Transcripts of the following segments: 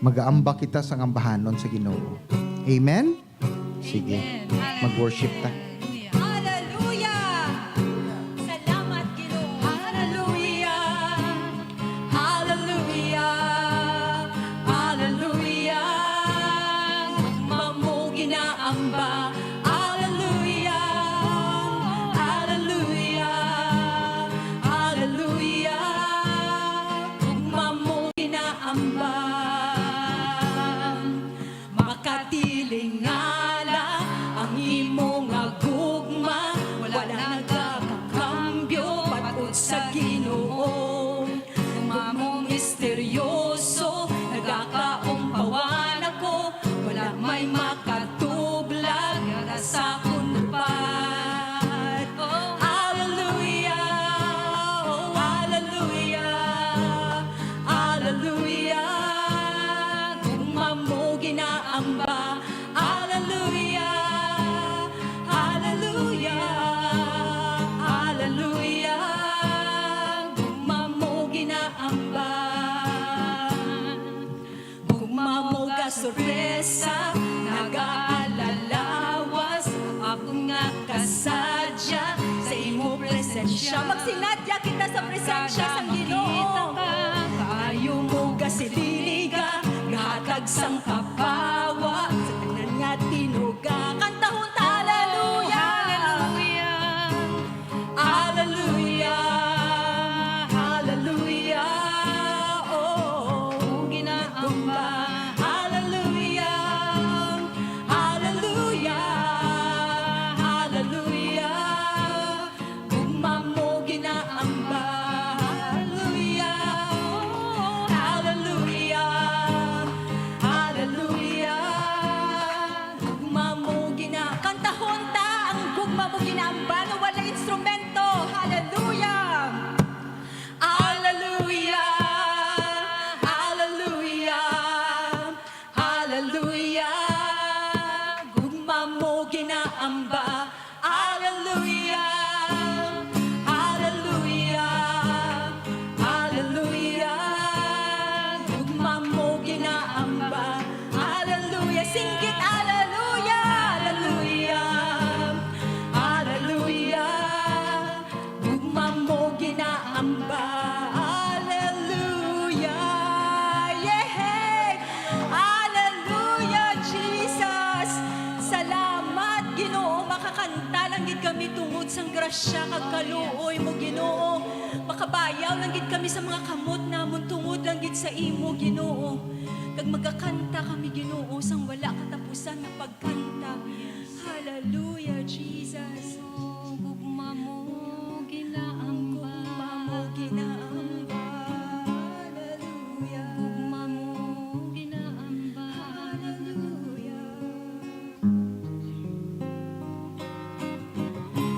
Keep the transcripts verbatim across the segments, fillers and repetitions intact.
Magaamba kita sang ambahanon sa Ginoo. Amen? Sige. Amen. Mag-worship ta. Hallelujah! Salamat, Ginoo. Hallelujah! Hallelujah! Hallelujah! Gugma mo ginaamba. Hallelujah! Hallelujah! Hallelujah! Gugma mo ginaamba. Makatilingala ang imo nga gugma, wala nagakakambyo batok sa Ginoo. Gugma mo misteryoso, nagakaumpawan ako, wala may makatublag para sa akon lupad. Hallelujah, oh, hallelujah, hallelujah. Gugma mo ginaamba. Hallelujah, hallelujah, hallelujah. Gugma mo ginaamba. Gugma mo gasorpresa, nagaalalawas, ako nga kasadya sa imo presensya. Magsinadya kita sa presensya sang Ginoo. Kaayo mo gasililiga, gahatag sang kapawa sa tanan nga tinuga. Kantahon ta, hallelujah! Hallelujah! Hallelujah! Hallelujah! Oh, ginaamba. Hallelujah! Hallelujah! Hallelujah! Gugma mo ginaamba. Hallelujah! Hallelujah! Hallelujah! Gugma mo gina-, kantahon ta ang gugma mo ginaamba nga wala instrumento. Hallelujah! Hallelujah! Hallelujah! Hallelujah! Gugma mo ginaamba. Hallelujah! Hallelujah! Hallelujah! Gugma mo ginaamba. Hallelujah! Sing it, hallelujah! Hallelujah! Hallelujah! Gugma mo ginaamba. Hallelujah! Yehey! Hallelujah, Jesus! Salamat, Ginoo. Makakanta lang gid kami tungod sang grasya kag kaluoy mo, Ginoo. Makabayaw lang gid kami sa mga kamot namon tungod lang gid sa imo, Ginoo. Kag magakanta kami, Ginoo, sang wala katapusan nga pagkanta. Hallelujah, Jesus. Gugma mo ginaamba. Gugma mo ginaamba. Hallelujah. Gugma mo ginaamba. Hallelujah.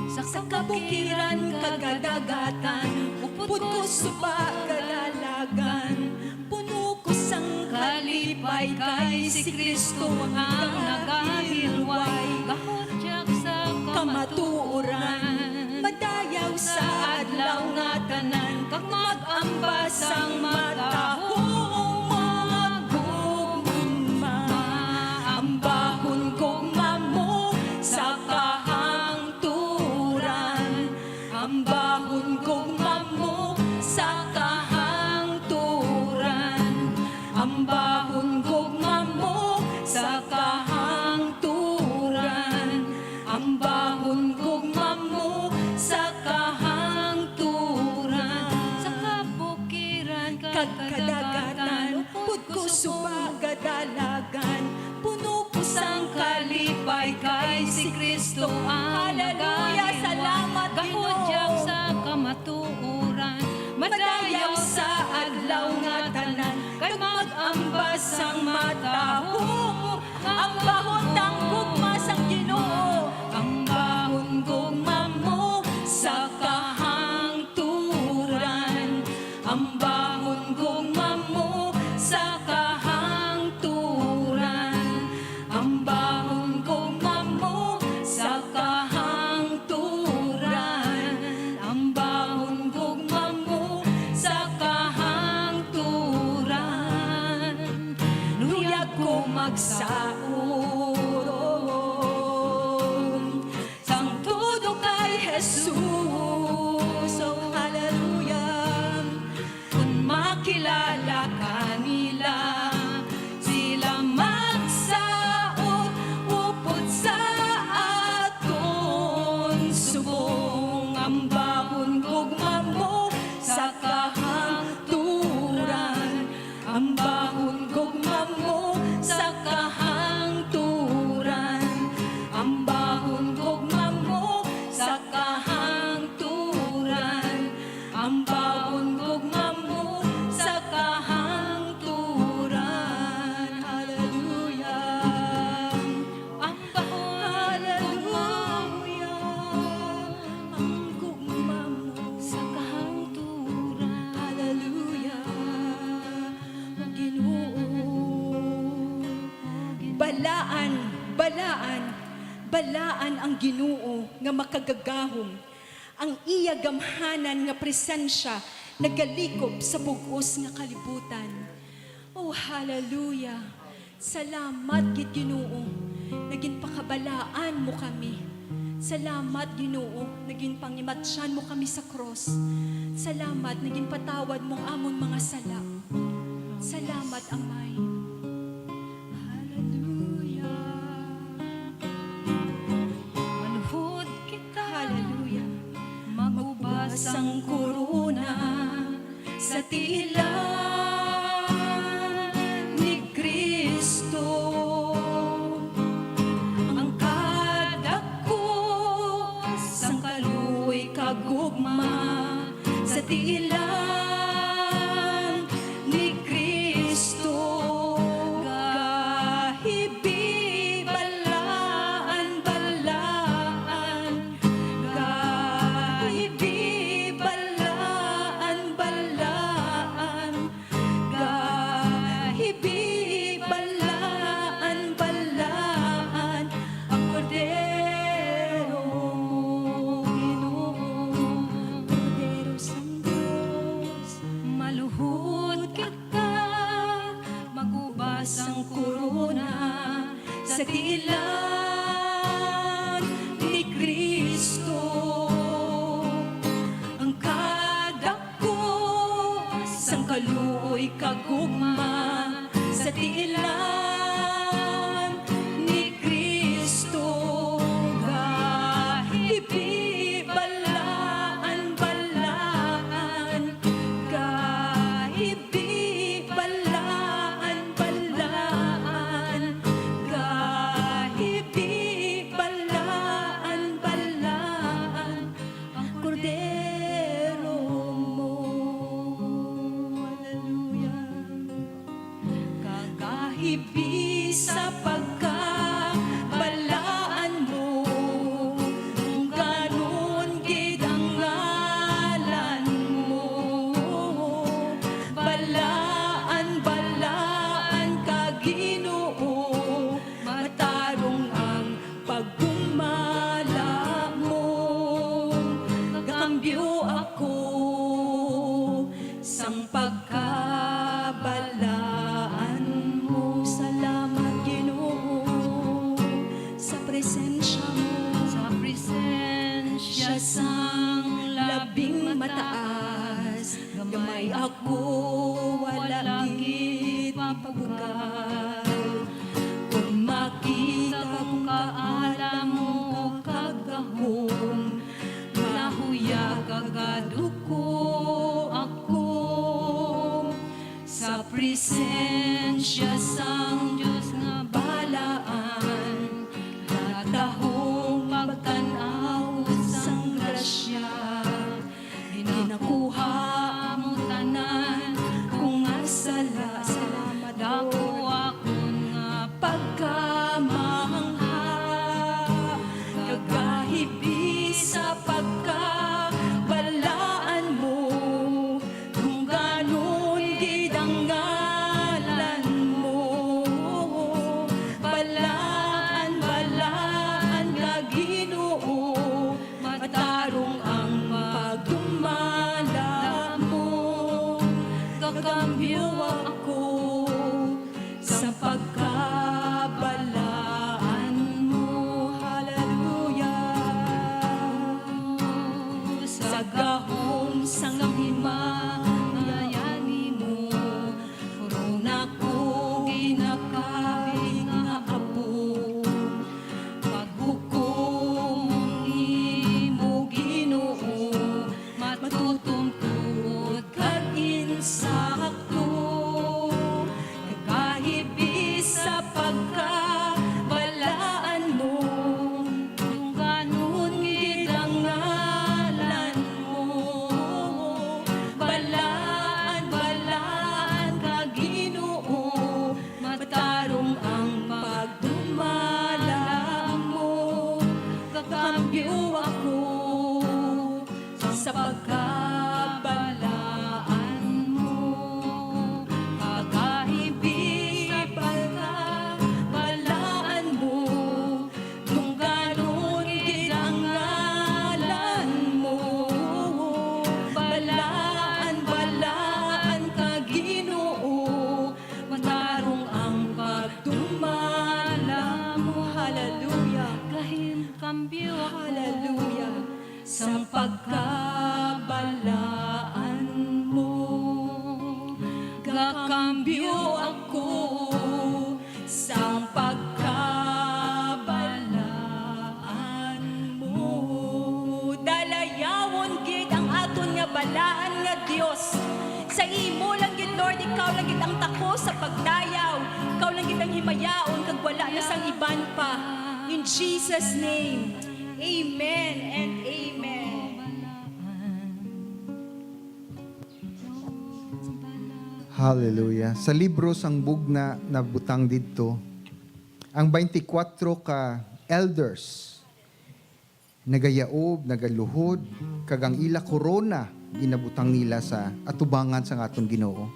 Sa kabukiran kag kadagatan, upod ko suba kadalagan, puno ko sang kalipay kay si Cristo ang nagahilway. Gahutyak sa kamatuoran, madayaw sa adlaw nga tanan, kag mag-amba sang matahong mga gugma. Ambahon gugma mo sa kahangturan. Ambahon gugma mo sa kahangturan. Ambahon gugma mo sa kahangturan. Ambahon gugma mo sa kahangturan. Sa kabukiran kag kadagatan, upod ko suba kadalagan. Puno ko sang kalipay kay si Cristo ang Hallelujah! Nagahilway. Salamat, Ginoo. Gahutyak sa kamatuoran, madayaw sa adlaw nga tanan, kag mag-amba sang matahong. Ambahon ta ang gugma sang Ginoo. Ambahon gugma mo sa kahangturan. Ambahon gugma mo sa kahangturan. Ambahon gugma mo sa kahangturan. Ambahon gugma mo sa kahangturan. Magsaoron sang tudo kay Jesus. Oh, hallelujah. Kun makilala ka nila, sila magsaot upod sa aton subong. Ambahon gugma mo sa kahangturan. Ambahon gugma mo sa kahangturan. Ambahon gugma mo sa kahangturan. Ambahon gugma mo sa kahangturan. Hallelujah. Ambahon gugma mo. Hallelujah. Ang gugma mo sa kahangturan. Hallelujah. Ginoo. Balaan, balaan, balaan ang Ginoo nga makagagahom. Ang iya gamhanan nga presensya nagalikop sa bug-os nga kalibutan. Oh, hallelujah! Salamat gid, Ginoo, nga ginpakabalaan mo kami. Salamat, Ginoo, nga ginpangimatyan mo kami sa krus. Salamat nga ginpatawad mo ang amon mga sala. Salamat, Amay. Hallelujah. Maluhod kita. Hallelujah. Mag-uba sang korona sa tiilan ni Cristo. Ang kadako sang kaluoy kag gugma sa tiilan ni Cristo. Gahibi balaan, balaan. Gahibi balaan, balaan. Gahibi balaan, balaan ang Kordero mo, Ginoo, Kordero sang Dios. Maluhod kita, mag-uba sang korona sa tiilan ni Cristo. Ang kadako sang kaluoy kag gugma sa tiilan ni Cristo. Gahibi balaan, balaan. Gahibi balaan, balaan. Gahibi balaan, balaan ang Kordero mo. Hallelujah. Kagahibi sa pagkabalaan mo, dungganon gid ang ngalan mo. Balaan, balaan ka, Ginoo, matarong ang pagkumala mo. Gakambyo ako sang pagkabalaan mo. Salamat, Ginoo, sa presensya mo. Sa presensya sang labing mataas, gamay ako, wala gid mabugal. Kon makita kong kaala mo kag gahom, mahuyag kag gaduko ako. Sa presensya sang Dios nga balaan, natahong magtan-aw sang grasya. Ginakuha mo tanan ko nga sala. Salamat, dako Lord. Akon nga pagkamangha. Kagahibi sa pagkabalaan mo, dungganon gid ang ngalan mo. Nakabig nga apo, paghukom nimo, Ginoo, matutungtod kag insakto. Nagahibi sa pagkabalaan mo, tungganon gid ang ngalan mo. Balaan, balaan ka, Ginoo, matarong ang pagdumala mo. Kakambyo ako sa pagkabalaan mo. Pagkahibi sa pagkabalaan mo, tungganon gid ang ngalan mo. Balaan, balaan ka, Ginoo, matarong ang pagdumala mo. Hallelujah. Kahim kambyo ako. Hallelujah. Sang pagkabalaan mo, gakambyo ako sang pagkabalaan mo. Dalayawon gid ang aton nga balaan nga Dios. Sa imo lang gid, Lord, ikaw lang gid ang takos sa pagdayaw, ikaw lang gid ang himayaon, kag wala na sang iban pa. In Jesus' name, amen and amen. Hallelujah. Sa libro sang Bugna nabutang didto, ang twenty-four ka elders nagayaob, nagaluhod, kag ang ila korona ginabutang nila sa atubangan sang aton Ginoo.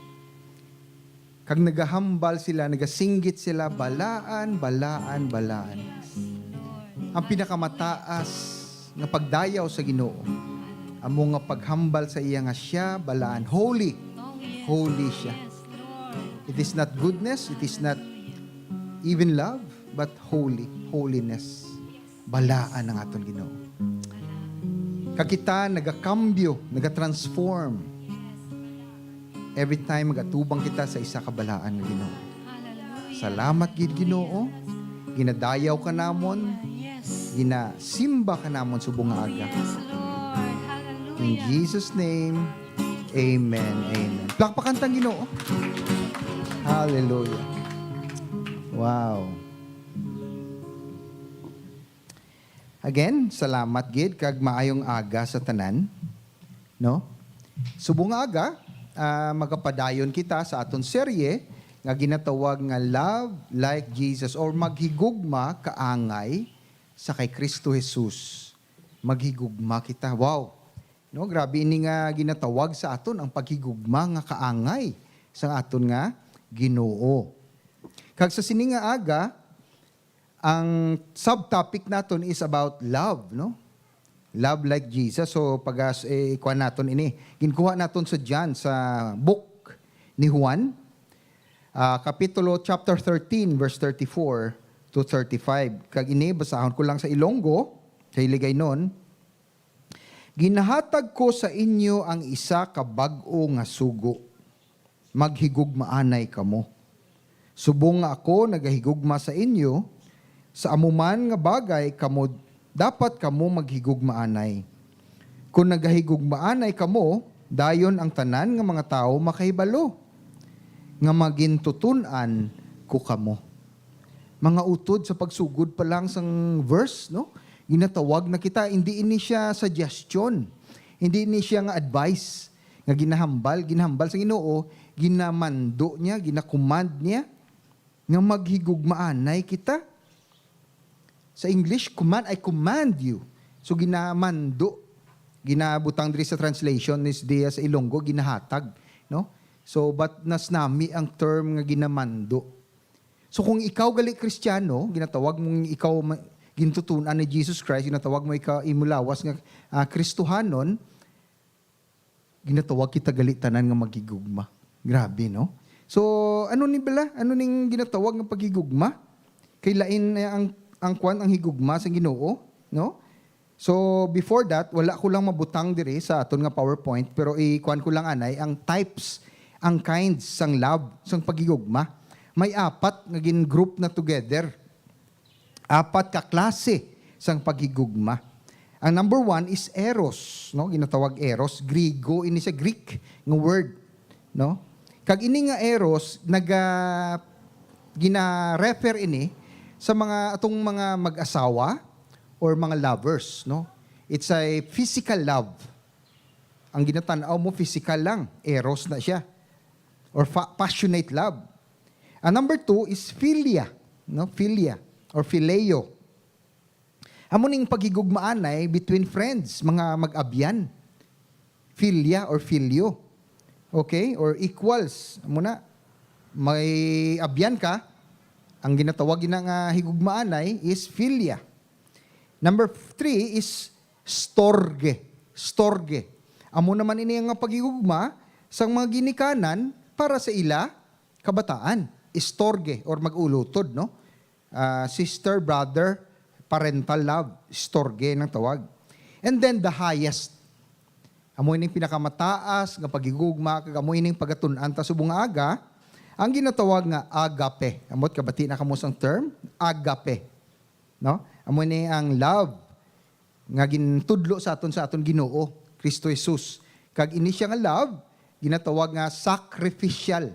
Kag nagahambal sila, nagasinggit sila, "Balaan, balaan, balaan." Ang pinakamataas nga pagdayaw sa Ginoo amo nga paghambal sa iya nga siya balaan, holy. Holy siya. It is not goodness, it is not even love, but holy, holiness. Balaan ang aton Ginoo. Kag kita nagakambyo, nagatransform every time magatubang kita sa isa ka balaan nga Ginoo. Hallelujah. Salamat gid, Ginoo. Ginadayaw ka namon. Yes. Ginasimba ka namon subong nga aga. Yes, Lord. Hallelujah. In Jesus' name, amen. Amen. Plakpakan tang Ginoo. Hallelujah. Wow. Again, salamat gid kag maayong aga sa tanan, no? Subong nga aga, ah, magapadayon kita sa aton serye nga ginatawag nga Love Like Jesus or Maghigugma Kaangay sa kay Kristo Jesus. Maghigugma kita. Wow! No, grabe ini nga ginatawag sa aton ang paghigugma nga kaangay sa aton nga Ginoo. Kag sa sini nga aga, ang subtopic naton is about love, no? Love like Jesus. So, pagas eh, ikuan naton ini. Ginkuha naton sa John, sa book ni Juan, ah, kapitulo chapter thirteen, verse thirty-four to thirty-five. Kag ini, basahon ko lang sa Ilonggo, sa Hiligaynon. "Ginahatag ko sa inyo ang isa ka bag-o nga sugo. Maghigugmaanay kamo. Subong nga ako nagahigugma sa inyo, sa amo man nga bagay kamo dapat kamo maghigugmaanay. Kon nagahigugmaanay kamo, dayon ang tanan nga mga tawo makahibalo nga magintutun-an ko kamo." Mga utod sa pagsugod pa lang sang verse, no? Ginatawag na kita, hindi ini siya suggestion, hindi ini siya nga advice nga ginahambal, ginahambal sa Ginoo, ginamando niya, ginacommand niya nga maghigugmaanay kita. Sa English, command, "I command you." So, ginamando, ginabutang diri sa translation ni diya sa Ilonggo, ginahatag, no? So, but nas nami ang term nga ginamando. So, kung ikaw gali Kristiyano, ginatawag mong ikaw ma-, gintutun-an ni Jesus Christ, ginatawag mo ikaw imo lawas nga, ah, Kristohanon, ginatawag kita gali tanan nga maghigugma. Grabe, no? So, ano ni bala? Ano ning ginatawag nga paghigugma? Kay lain, eh, ang, ang kwan, ang higugma sa Ginoo, no? So, before that, wala ko lang mabutang diri sa aton nga PowerPoint, pero i-kwan ko lang anay ang types, ang kinds sang love, sang paghigugma. may apat nga gin-group na together. Apat ka klase sang paghigugma. Ang number one is eros, no? Ginatawag eros. Griego ini sa Greek nga word, no? Kag ini nga eros, naga-, gina-refer ini sa mga, atong mga mag-asawa or mga lovers, no? It's a physical love. Ang ginatan-aw mo, physical lang. Eros na siya. Or fa-, passionate love. Ang number two is philia, no? Philia or phileo. Amo ning paghigugmaanay between friends, mga mag-abyan. Philia or filio. Okay? Or equals. Amo na, may abyan ka, ang ginatawag na nga higugmaanay is philia. Number three is storge. Storge. Amo naman ini nga paghigugma sang mga ginikanan para sa ila kabataan. Storge or mag-ulutod, no? Ah, sister, brother, parental love, storge nang tawag. And then the highest. Amo ining pinakamataas nga paghigugma, kag amo ining pagatun-an ta subong nga aga, ang ginatawag nga agape. Amot kabati na kamo sang term, agape. No? Amo ni ang love nga gintudlo sa aton sa aton Ginoo, Kristo Jesus. Kag ini siya nga love, ginatawag nga sacrificial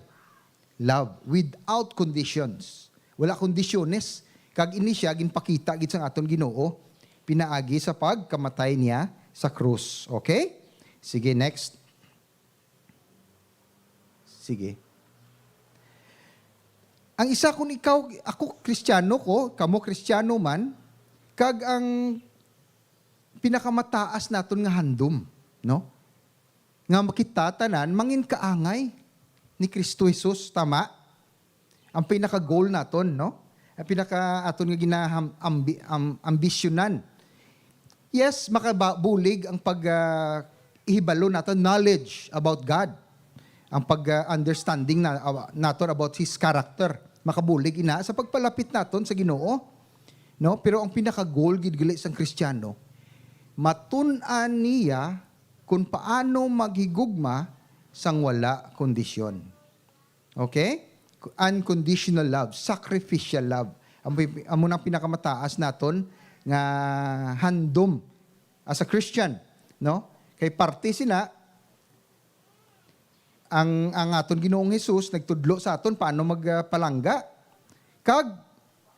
love, without conditions. Wala kondisyones. Kag ini siya ginpakita gid sang aton Ginoo pinaagi sa pagkamatay niya sa krus. Okay? Sige, next. Sige. Ang isa, kung ikaw, ako Kristiyano ko, kamo Kristiyano man, kag ang pinakamataas naton nga handom, no? Nga kita tanan mangin kaangay ni Kristo Jesus, tama? Ang pinaka-goal naton, no? Ang pinaka aton nga ginaham-, ambi-, am-, ambisyonan. Yes, makabulig ang pag, ah, ihibalo naton, knowledge about God. Ang pag, ah, understanding na, ah, naton about His character. Makabulig ina sa pagpalapit naton sa Ginoo. No? Pero ang pinaka-goal gid gali sang Kristiyano, matun-an niya kung paano maghigugma sang wala kondisyon. Okay? Unconditional love, sacrificial love. Amo, amo nang pinakamataas naton nga handom as a Christian, no? Kay parte sina ang, ang aton Ginoong Jesus nagtudlo sa aton paano magpalangga. Kag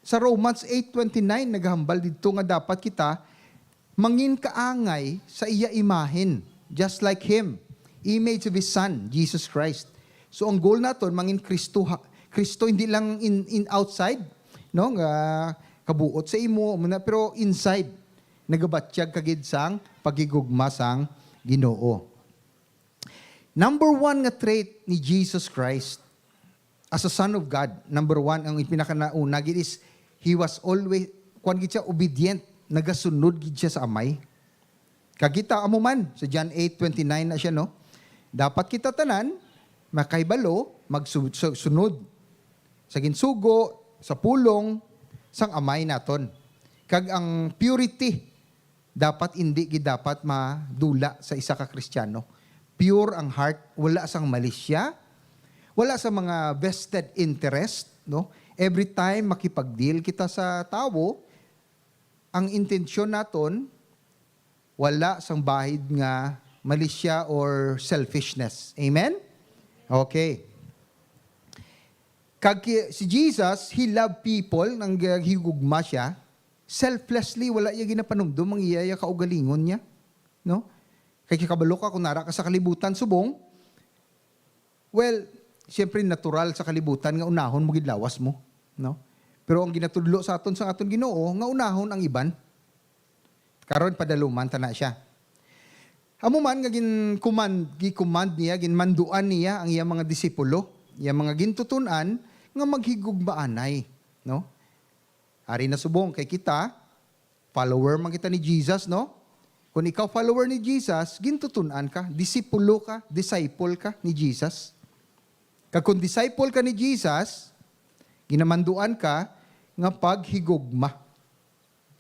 sa Romans eight twenty-nine, naghambal didto nga dapat kita mangin kaangay sa iya imahen, just like Him, image of His Son, Jesus Christ. So, ang goal naton, mangin Kristo, ha-, Kristo, hindi lang in, in outside, no, nga kabuot sa imo, muna, pero inside, nagabatyag ka gid sang paghigugma sang Ginoo. Number one nga trait ni Jesus Christ as a Son of God, number one, ang pinakanauna gid is, He was always, kuwan gid siya, obedient, nagasunod gid siya sa Amay. Kag kita, amo man, sa John eight twenty-nine na siya, no? Dapat kita tanan, makahibalo, magsu-, su-, sunod sa ginsugo, sa pulong, sang Amay naton. Kag ang purity, dapat indi gid dapat madula sa isa ka Kristiyano. Pure ang heart, wala sang malisya, wala sa mga vested interest, no? Every time makipag-deal kita sa tawo, ang intensyon naton wala sang bahid nga malisya or selfishness. Amen? Okay. Kag ki-, si Jesus, He loved people, nang higugma siya, selflessly, wala iya ginapanumdom ang iya, iya kaugalingon niya, no? Kay kabalo ka, kung nara ka sa kalibutan subong, well, siyempre, natural sa kalibutan nga unahon mo gid lawas mo, no? Pero ang ginatudlo sa aton sang aton Ginoo, nga unahon ang iban. Karon, padaluman ta na siya. Amo man nga gin-command, gi-command niya, ginmanduan niya ang iya mga disipulo, iya mga gintuton-an, nga maghigugmaanay, no? Ari na subong kay kita, follower man kita ni Jesus, no? Kung ikaw follower ni Jesus, gintuton-an ka, disipulo ka, disciple ka ni Jesus. Kag kung disciple ka ni Jesus, ginamanduan ka nga paghigugma.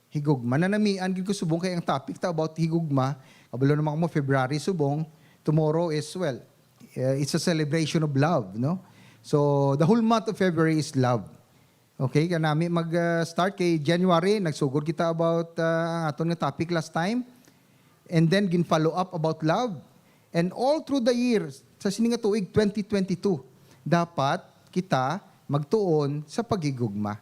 Higugma. Nanamian gid ko subong kay ang topic ta about higugma. Kabalo naman mo, February subong. Tomorrow is, well, uh, it's a celebration of love, no? So, the whole month of February is love. Okay, kanami mag-start kay January, nagsugod kita about, ah, ang aton nga topic last time. And then, gin-follow up about love. And all through the year, sa sini nga tuig twenty twenty-two, dapat kita magtuon sa paghigugma.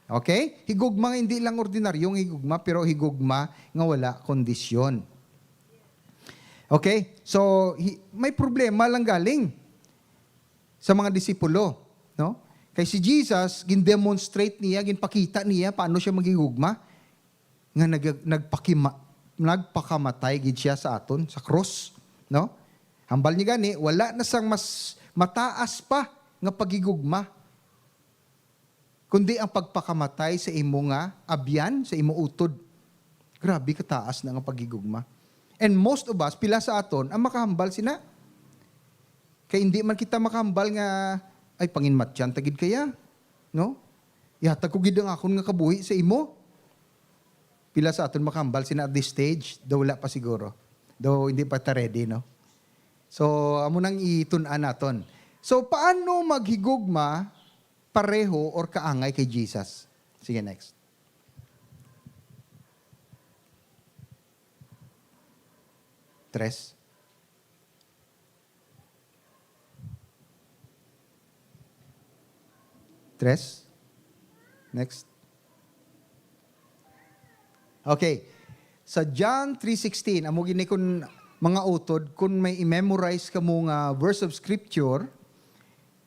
Okay? Higugma nga hindi lang ordinaryong higugma, pero higugma nga wala kondisyon. Okay? So, hi-, may problema lang galing sa mga disipulo, no? Kay si Jesus, gin-demonstrate niya, ginpakita niya paano siya maghigugma, nga nag-, nagpakima-, nagpakamatay gid siya sa aton sa krus, no? Hambal niya gani, wala na sang mas mataas pa nga paghigugma kundi ang pagpakamatay sa imo nga abyan, sa imo utod. Grabe kataas na nga paghigugma. And most of us, pila sa aton ang makahambal sina? Kay hindi man kita makahambal nga, "Ay, panginmatyan ta gid kaya, no? Ihatag ko gid ang akon nga kabuhi sa imo." Pila sa aton makahambal sina at this stage? Daw wala pa siguro. Daw hindi pa ta ready, no? So, amo nang itun-an naton. So, paano maghigugma pareho or kaangay kay Jesus? Sige, next. Tres. Tres. Next. Okay. Sa John three sixteen, amo gini kun mga utod, kun may i-memorize kamo nga verse of scripture,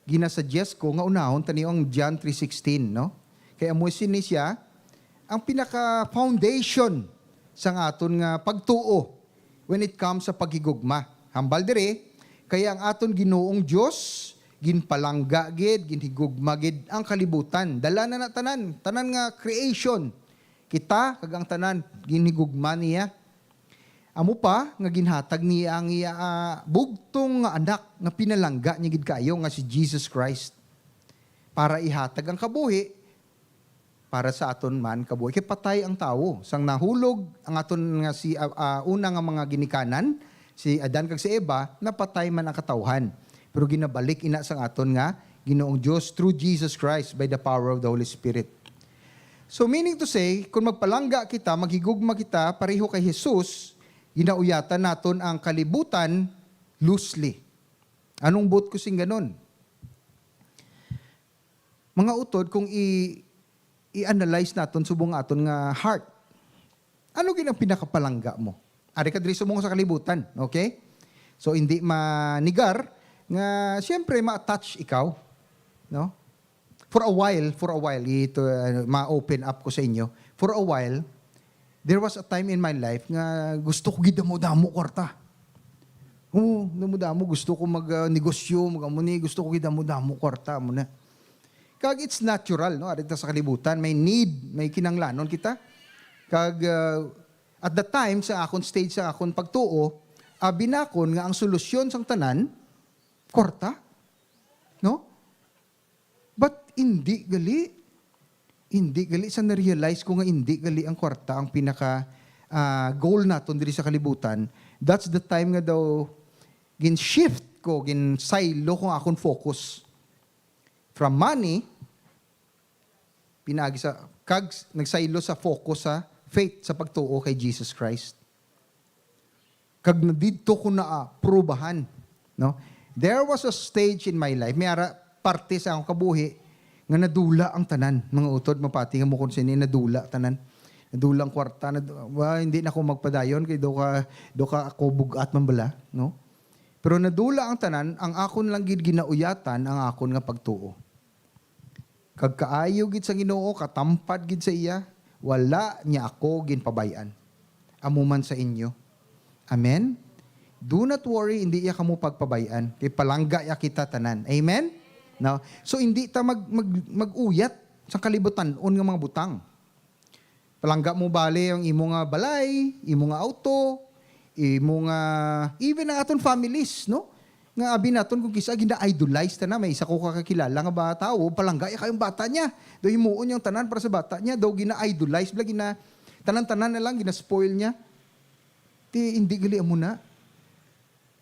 ginasuggest ko nga unahon ta niyo ang John three sixteen, no? Kay amo sini siya ang pinaka-foundation sang aton nga pagtuo when it comes sa paghigugma. Hambal diri, kay ang aton Ginoong Dios ginpalangga gid, ginhigugma gid ang kalibutan. Dala na na tanan, tanan nga creation. Kita kag ang tanan ginhigugma niya. Amo pa nga ginhatag niya ang iya, ah, bugtong nga anak nga pinalangga niya gid kaayo nga si Jesus Christ para ihatag ang kabuhi para sa aton man kabuhi. Kay patay ang tawo. Sang nahulog ang aton nga si, ah, ah, una nga mga ginikanan, si Adan kag si Eva, napatay man ang katawhan. Pero ginabalik ina sang aton nga Ginoong Dios through Jesus Christ by the power of the Holy Spirit. So, meaning to say, kung magpalangga kita, maghigugma kita, pareho kay Jesus, ginauyatan naton ang kalibutan loosely. Anong buot ko sing ganon? Mga utod, kung i-, i-analyze naton subong aton nga heart, ano gid ang pinakapalangga mo? Ari ka diri subong sa kalibutan, okay? So, hindi manigar nga, siyempre, ma-attach ikaw, no? For a while, for a while, ito, uh, ma-open up ko sa inyo. For a while, there was a time in my life nga gusto ko gid damo-damo kwarta. Oo, damo-damo. Gusto ko mag, uh, negosyo, mag-amo ni, gusto ko gid damo-damo kwarta, amo na. Kag it's natural, no? Ari ta sa kalibutan, may need, may kinahanglanon kita. Kag, uh, at the time, sa akon stage, sa akon pagtuo, abi nakon nga ang solusyon sang tanan, kwarta. No? But hindi gali. Hindi gali. Sa na-realize ko nga hindi gali ang kwarta ang pinaka, ah, goal naton diri sa kalibutan. That's the time nga daw gin-shift ko, gin-silo ko ang akon focus. From money, pinaagi sa, kag nagsaylo sa focus sa faith, sa pagtuo kay Jesus Christ. Kag na didto ko naaprubahan, no? There was a stage in my life, may ara parte sa akong kabuhi nga nadula ang tanan, mga utod, mapati nga mo kung sini, nadula tanan. Nadula ang kwarta, nad-, wa, hindi na ako magpadayon kay do ka, do ka ako bugat man bala, no? Pero nadula ang tanan, ang akon lang gid ginauyatan ang akon nga pagtuo. Kag kaayo gid sa Ginoo, katampad gid sa iya, wala niya ako ginpabay-an. Amo man sa inyo. Amen? Do not worry, hindi iya kamo pagpabay-an. Kay palangga iya kita tanan. Amen? No? So, hindi ta mag, mag, mag-uyat sa kalibutan-on nga mga butang. Palangga mo bali ang imo nga balay, imo nga auto, imo nga, even ang aton families, no? Nga abi naton kung kisa gina-idolize ta na. May isa ko kakilala nga ba, tawo, palangga iya kayong bata niya. Daw himuon niya ang tanan para sa bata niya. Daw gina-idolize, bala, gina-, tanan-tanan na lang, gina-spoil niya. Ti, hindi gali amo na.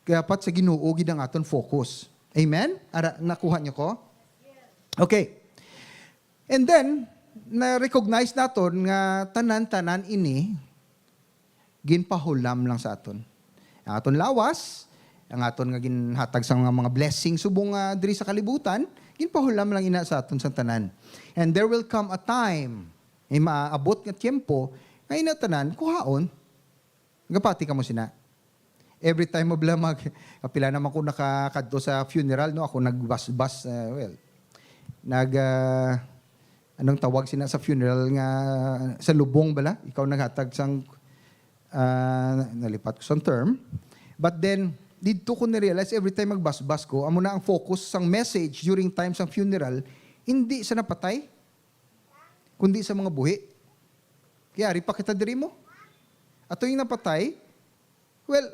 Kaya pat sa Ginoo gid ang aton focus. Amen? Ara, nakuha niyo ko? Okay. And then, na-recognize naton nga tanan-tanan ini ginpahulam lang sa aton. Ang aton lawas, ang aton nga ginhatag sa mga, mga blessing subong nga diri sa kalibutan, ginpahulam lang ina sa aton sang tanan. And there will come a time, may maabot nga tiyempo, nga ina tanan kuhaon. Gapati kamo sina. Every time mo bala mag, kapila naman ko nakakadto sa funeral, no? Ako nagbasbas, uh, well, nag, uh, anong tawag sina sa funeral nga sa lubong bala? Ikaw naghatag sang, uh, nalipat ko sang term. But then, didto ko na-realize, every time magbasbas ko, amo na ang focus sang message during time sang funeral, hindi sa napatay, kundi sa mga buhi. Kaya ari pa kita diri mo. Ato yung napatay, well,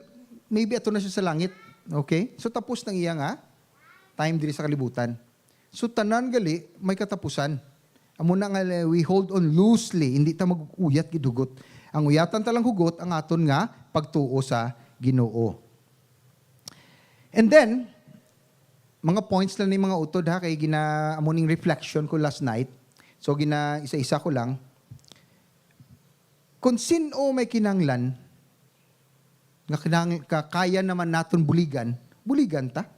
maybe ato na siya sa langit. Okay? So tapos nang iya nga time diri sa kalibutan. So tanan gali may katapusan. Amo na nga, eh, we hold on loosely, hindi ta mag-uyat gid hugot. Ang uyatan ta lang hugot ang aton nga pagtuo sa Ginoo. And then, mga points lang ni mga utod ha, kay gina, amo ning reflection ko last night. So gina isa-isa ko lang. Kung sin-o may kinahanglan, nga kinahang-, ka-, kaya naman naton buligan, buligan ta.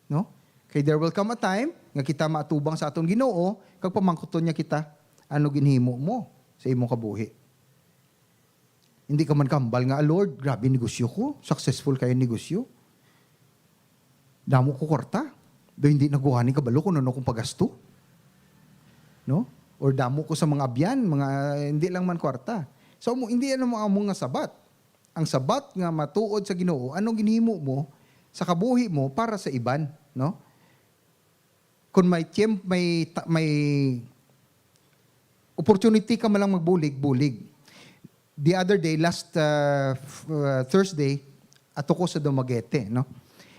No? Kay there will come a time nga kita maatubang sa aton Ginoo, kag pamangkuton niya kita, "Ano ginhimo mo sa imong kabuhi?" Hindi ka man kahambal nga, "Ah, Lord, grabe negosyo ko. Successful kayo negosyo. Damo ko kwarta. Do hindi naguhani kabalo kung ano kong pagasto." No? Or damo ko sa mga abyan, mga, hindi lang man kwarta. So, mo, hindi yan ang mga among nga sabat. Ang sabat nga matuod sa Ginoo, anong ginhimo mo sa kabuhi mo para sa iban, no? Kung may tiyem-, may ta-, may opportunity ka man lang magbulig, bulig. The other day, last, uh, f-, uh, Thursday, ato ko sa Dumaguete, no?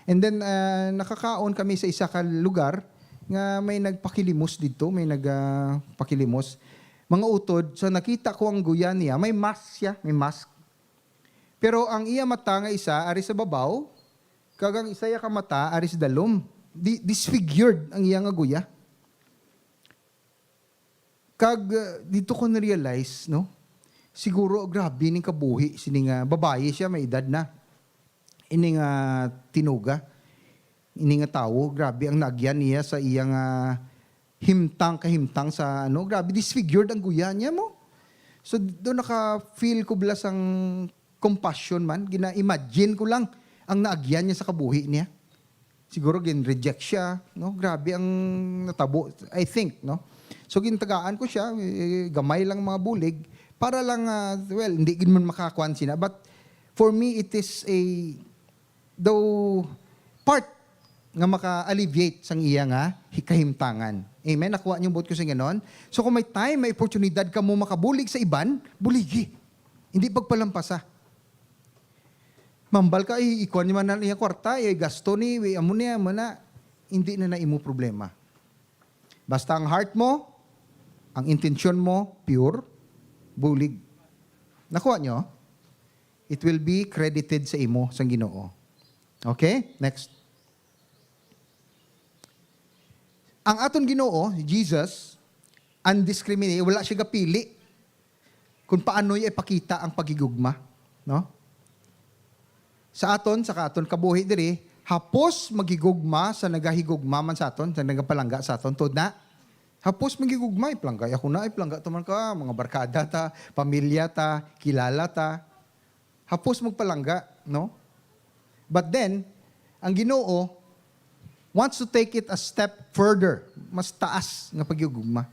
And then, uh, nakakaon kami sa isa ka lugar nga may nagpakilimos didto, may nag, uh, pakilimos. Mga utod, so nakita ko ang guya niya, may mask siya, may mask. Pero ang iya mata nga isa ari sa babaw, kag ang isa ya ka mata ari sa dalom. Di-, disfigured ang iya nga guya. Kag, uh, dito ko na-realize, no? Siguro grabe ning kabuhi sini nga babayi siya, may edad na. Ini nga tinuga, ini nga tawo, grabe ang naagyan niya sa iya nga himtang, kahimtang sa ano, grabe, disfigured ang guya niya mo. So, do naka-feel ko bala sang compassion man, gina-imagine ko lang ang naagyan niya sa kabuhi niya. Siguro gin-reject siya, no? Grabe ang natabo, I think, no? So, gintagaan ko siya, eh, gamay lang mga bulig, para lang, ah, well, hindi gid man makakuan sina, but for me, it is a, though, part nga maka-alleviate sang iya nga hi-, kahimtangan. Amen? Nakuha niyo ang buot ko sa ganon? So, kung may time, may oportunidad ka mo makabulig sa iban, buligi. Hindi pagpalampasa. Mambal ka, "Ay, ikuan ni man na niya kwarta, ay, gasto ni, wi, amo niya, amo na." Hindi na na imo problema. Basta ang heart mo, ang intensyon mo, pure, bulig. Nakuha nyo? It will be credited sa imo, sang Ginoo. Okay? Next. Ang aton Ginoo, Jesus, undiscriminate, wala siya gapili kung paano niya ipakita ang paghigugma, no? Sa aton, sa aton kabuhi diri, hapos maghigugma sa nagahigugma man sa aton, sa nagapalangga sa aton, tuod na. Hapos maghigugma, ipalangga ako na, ipalangga to man ka, mga barkada ta, pamilya ta, kilala ta. Hapos magpalangga, no? But then, ang Ginoo wants to take it a step further, mas taas nga paghigugma,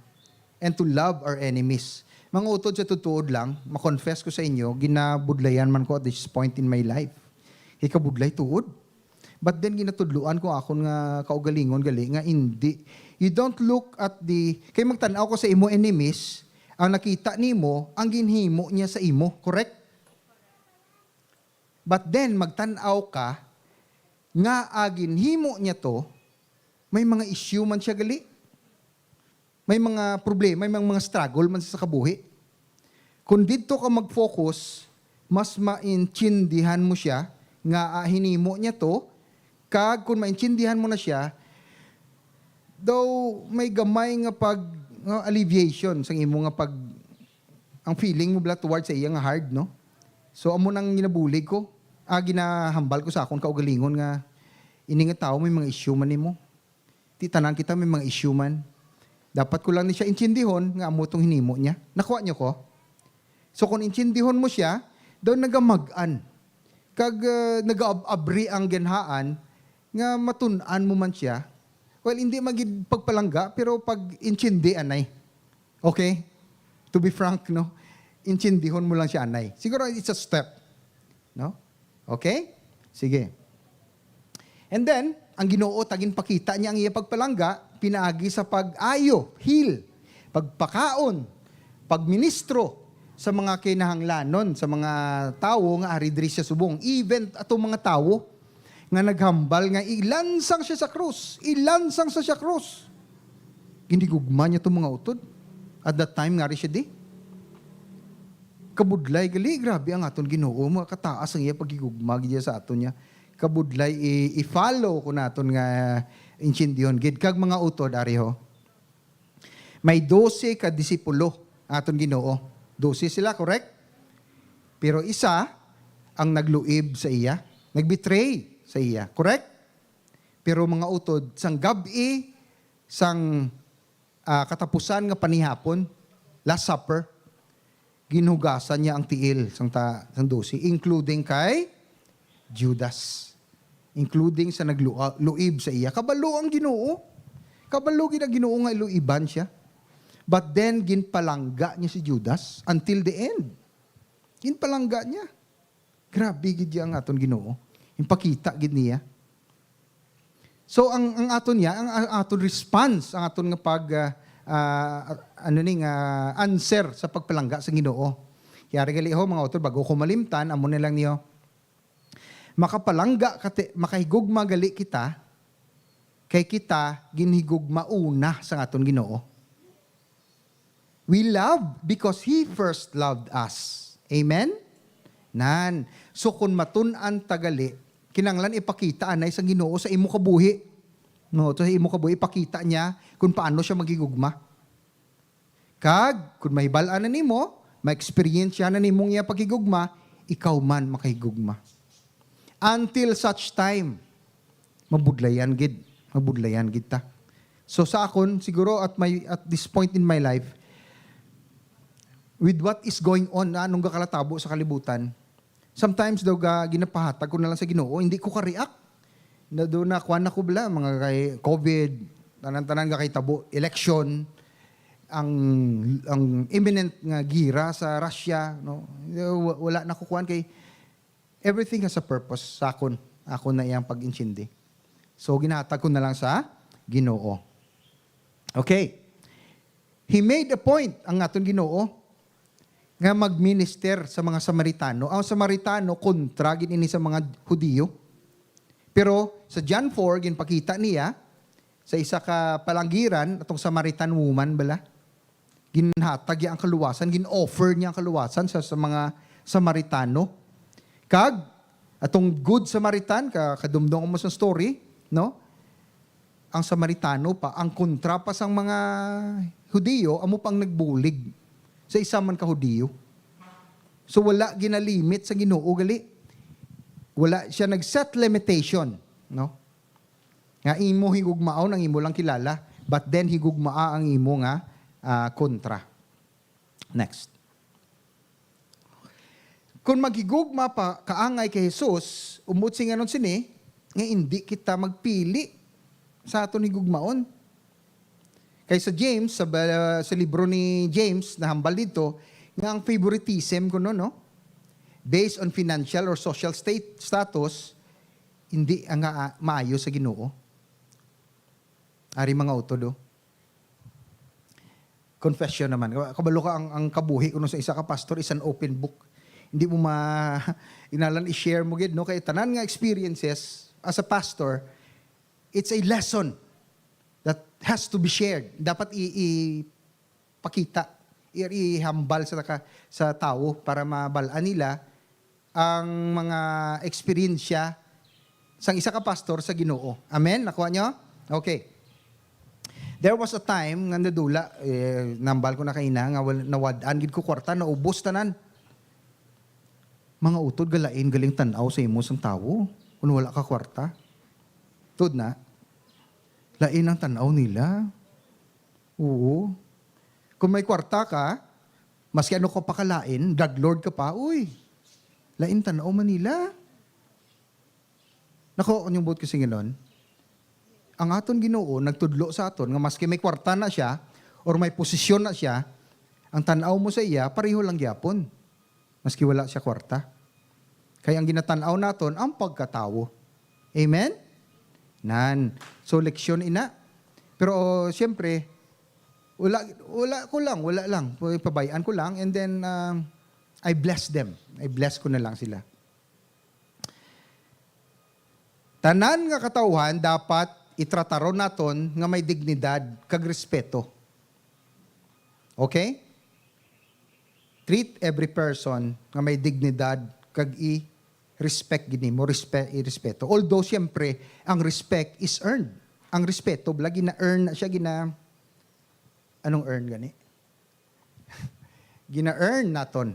and to love our enemies. Mga utod, sa tutuod lang, ma-confess ko sa inyo, ginabudlayan man ko at this point in my life. Ikabudlay tuod. But then, ginatudloan ko akon nga kaugalingon gali nga hindi. You don't look at the, kay magtan-aw ko sa imo enemies, ang nakita nimo, ang ginhimo niya sa imo. Correct? But then, magtan-aw ka nga, ah, ginhimo niya to, may mga issue man siya gali. May mga problema, may mga struggle man sa kabuhi. Kung didto ka mag-focus, mas maintindihan mo siya nga, ah, hinimo niya to, kag kung maintindihan mo na siya, Though may gamay nga pag, nga alleviation sang imo nga pag, ang feeling mo bala towards sa iya nga hard, no? So, amo nang ginabulig ko. Ah, ginahambal ko sa akon kaugalingon nga ini nga tawo may mga issue man nimo. Ti tanan kita may mga issue man. Dapat ko lang ni siya intindihon nga amo tong hinimo niya. Nakuha niyo ko? So, kung intindihon mo siya, daw nagamag-an. Kag, uh, nagaab-abri ang ginhaan nga matun-an mo man siya. Well, hindi magid pagpalangga, pero pag-intindi, anay. Okay? To be frank, no? Intindihon mo lang siya, anay. Siguro it's a step. No? Okay? Sige. And then, ang Ginoo, taginpakita niya ang iya pagpalangga, pinaagi sa pag-ayo, heal, pagpakaon, pagministro sa mga kinahanglanon sa mga tawo nga ari diri sa subong. Even atong mga tawo nga naghambal nga ilansang siya sa krus, ilansang sa siya krus. Ginhigugma niya tong mga utod. At that time, nga rin siya di. Kabudlay gali, grabe ang aton Ginoo, mga kataas ang iya paghigugma gid sa aton niya. Kabudlay i- i-follow ko naton nga intindihon gid. Kag mga utod, ari ho. May dose ka disipulo ang aton Ginoo. Dose sila, correct? Pero isa ang nagluib sa iya, nagbetray sa iya, correct? Pero mga utod, sang gab-i, sang, ah, katapusan nga panihapon, Last Supper, ginhugasan niya ang tiil sang ta-, sang dose, including kay Judas, including sa nagluib sa iya. Kabalo ang Ginoo. Kabalo gid ang Ginoo nga luiban siya. But then, ginpalangga niya si Judas until the end. Ginpalangga niya. Grabe gid ya ang aton Ginoo. Ginpakita gid niya. So, ang, ang aton niya, ang, ang aton response, ang aton nga pag, ah, ah, ano ni, nga answer sa pagpalangga sa Ginoo. Yari gali ho, mga utod, bago ko malimtan, amo na lang niyo. Makapalangga kati, makahigugma gali kita, kay kita ginhigugma una sa aton Ginoo. We love because He first loved us. Amen? Nan. So, kung matun-an ta gali, kinahanglan ipakita anay sa Ginoo sa imo kabuhi. No, to sa imo kabuhi, ipakita niya kung paano siya maghigugma. Kag, kung mahibal-an na nimo, ma-experience na nimo ang iya paghigugma, ikaw man makahigugma. Until such time, mabudlayan gid. Mabudlayan gid ta. So, sa akon, siguro at my, at this point in my life, with what is going on, na anong gakalatabo sa kalibutan, sometimes daw ga, ginapahatag ko na lang sa Ginoo, hindi ko ka-react. Na do na, kuwan ako bala, mga kay covid, tanan-tanan nga kay tabo, election, ang, ang imminent nga gira sa Russia, no? Wa-, wala na ko kuwan kay everything has a purpose sa akon. Ako na iyang pag-intindi. So, ginahatag ko na lang sa Ginoo. Okay. He made a point, ang aton Ginoo, nga magminister sa mga Samaritano. Ang Samaritano, kontra gid ini sa mga Hudiyo. Pero sa John four, ginpakita niya, sa isa ka palangiran, atong Samaritan woman bala, ginhatag niya ang kaluwasan, gin-offer niya ang kaluwasan sa, sa mga Samaritano. Kag, atong Good Samaritan, ka, kadumdong mo sa story, no? Ang Samaritano pa, ang kontra pa sang mga Hudiyo, amo pang nagbulig sa isa man ka Hudiyo. So, wala ginalimit sa Ginoo gali. Wala siya nag-set limitation, no? Nga imo higugmaon ang imo lang kilala, but then higugmaa ang imo nga, ah, kontra. Next. Kung maghigugma pa kaangay kay Jesus, umot sing anon sini, nga indi kita magpili sa aton higugmaon. Kay sa James, sa ba-, sa libro ni James, nahambal dito, nga ang favoritism kuno, no? Based on financial or social state, status, hindi ang nga, ah, maayo sa Ginoo. Ari mga utod, oh. Confession naman. Ka-, kabalo ka ang, ang kabuhi kuno sa isa ka pastor is an open book. Hindi mo ma-, inalan i-share mo gid, no? Kay tanan nga experiences as a pastor, it's a lesson that has to be shared. Dapat i-, ipakita, i-, ihambal sa ka-, sa tawo para mabal-an nila ang mga eksperyensya sang isa ka pastor sa Ginoo. Amen? Nakuha nyo? Okay. There was a time nga nadula, eh, nambal ko na kaina, nga wal-, nawad-an gid ko kwarta, naubos tanan. Mga utod, galain galing tan-aw sa imo sang tawo kung wala ka kwarta. Tuod na, lain ang tan-aw nila. Oo. Kung may kwarta ka, maski ano ka pa kalain, drug lord ka pa, uy, lain tan-aw man nila. Nako, ang buot ko singinon, ang aton Ginoo nagtudlo sa aton nga maski may kwarta na sia or may posisyon na sia, ang tan-aw mo sa iya pareho lang gyapon, maski wala sia kwarta. Kay ang ginatan-aw naton ang pagkatawo. Amen? Nan. So, leksyon ina. Pero, siyempre, wala, wala ko lang, wala lang. Pabay-an ko lang, and then, um, I bless them. I bless ko na lang sila. Tanan nga katawuhan dapat itrataron naton nga may dignidad kag respeto. Okay? Treat every person nga may dignidad kag i-respect gid nimo, respe-, irespeto. Although, siyempre, ang respect is earned. Ang respeto, bala, gina-earn na siya, gina-, anong earn gani? Gina-earn naton.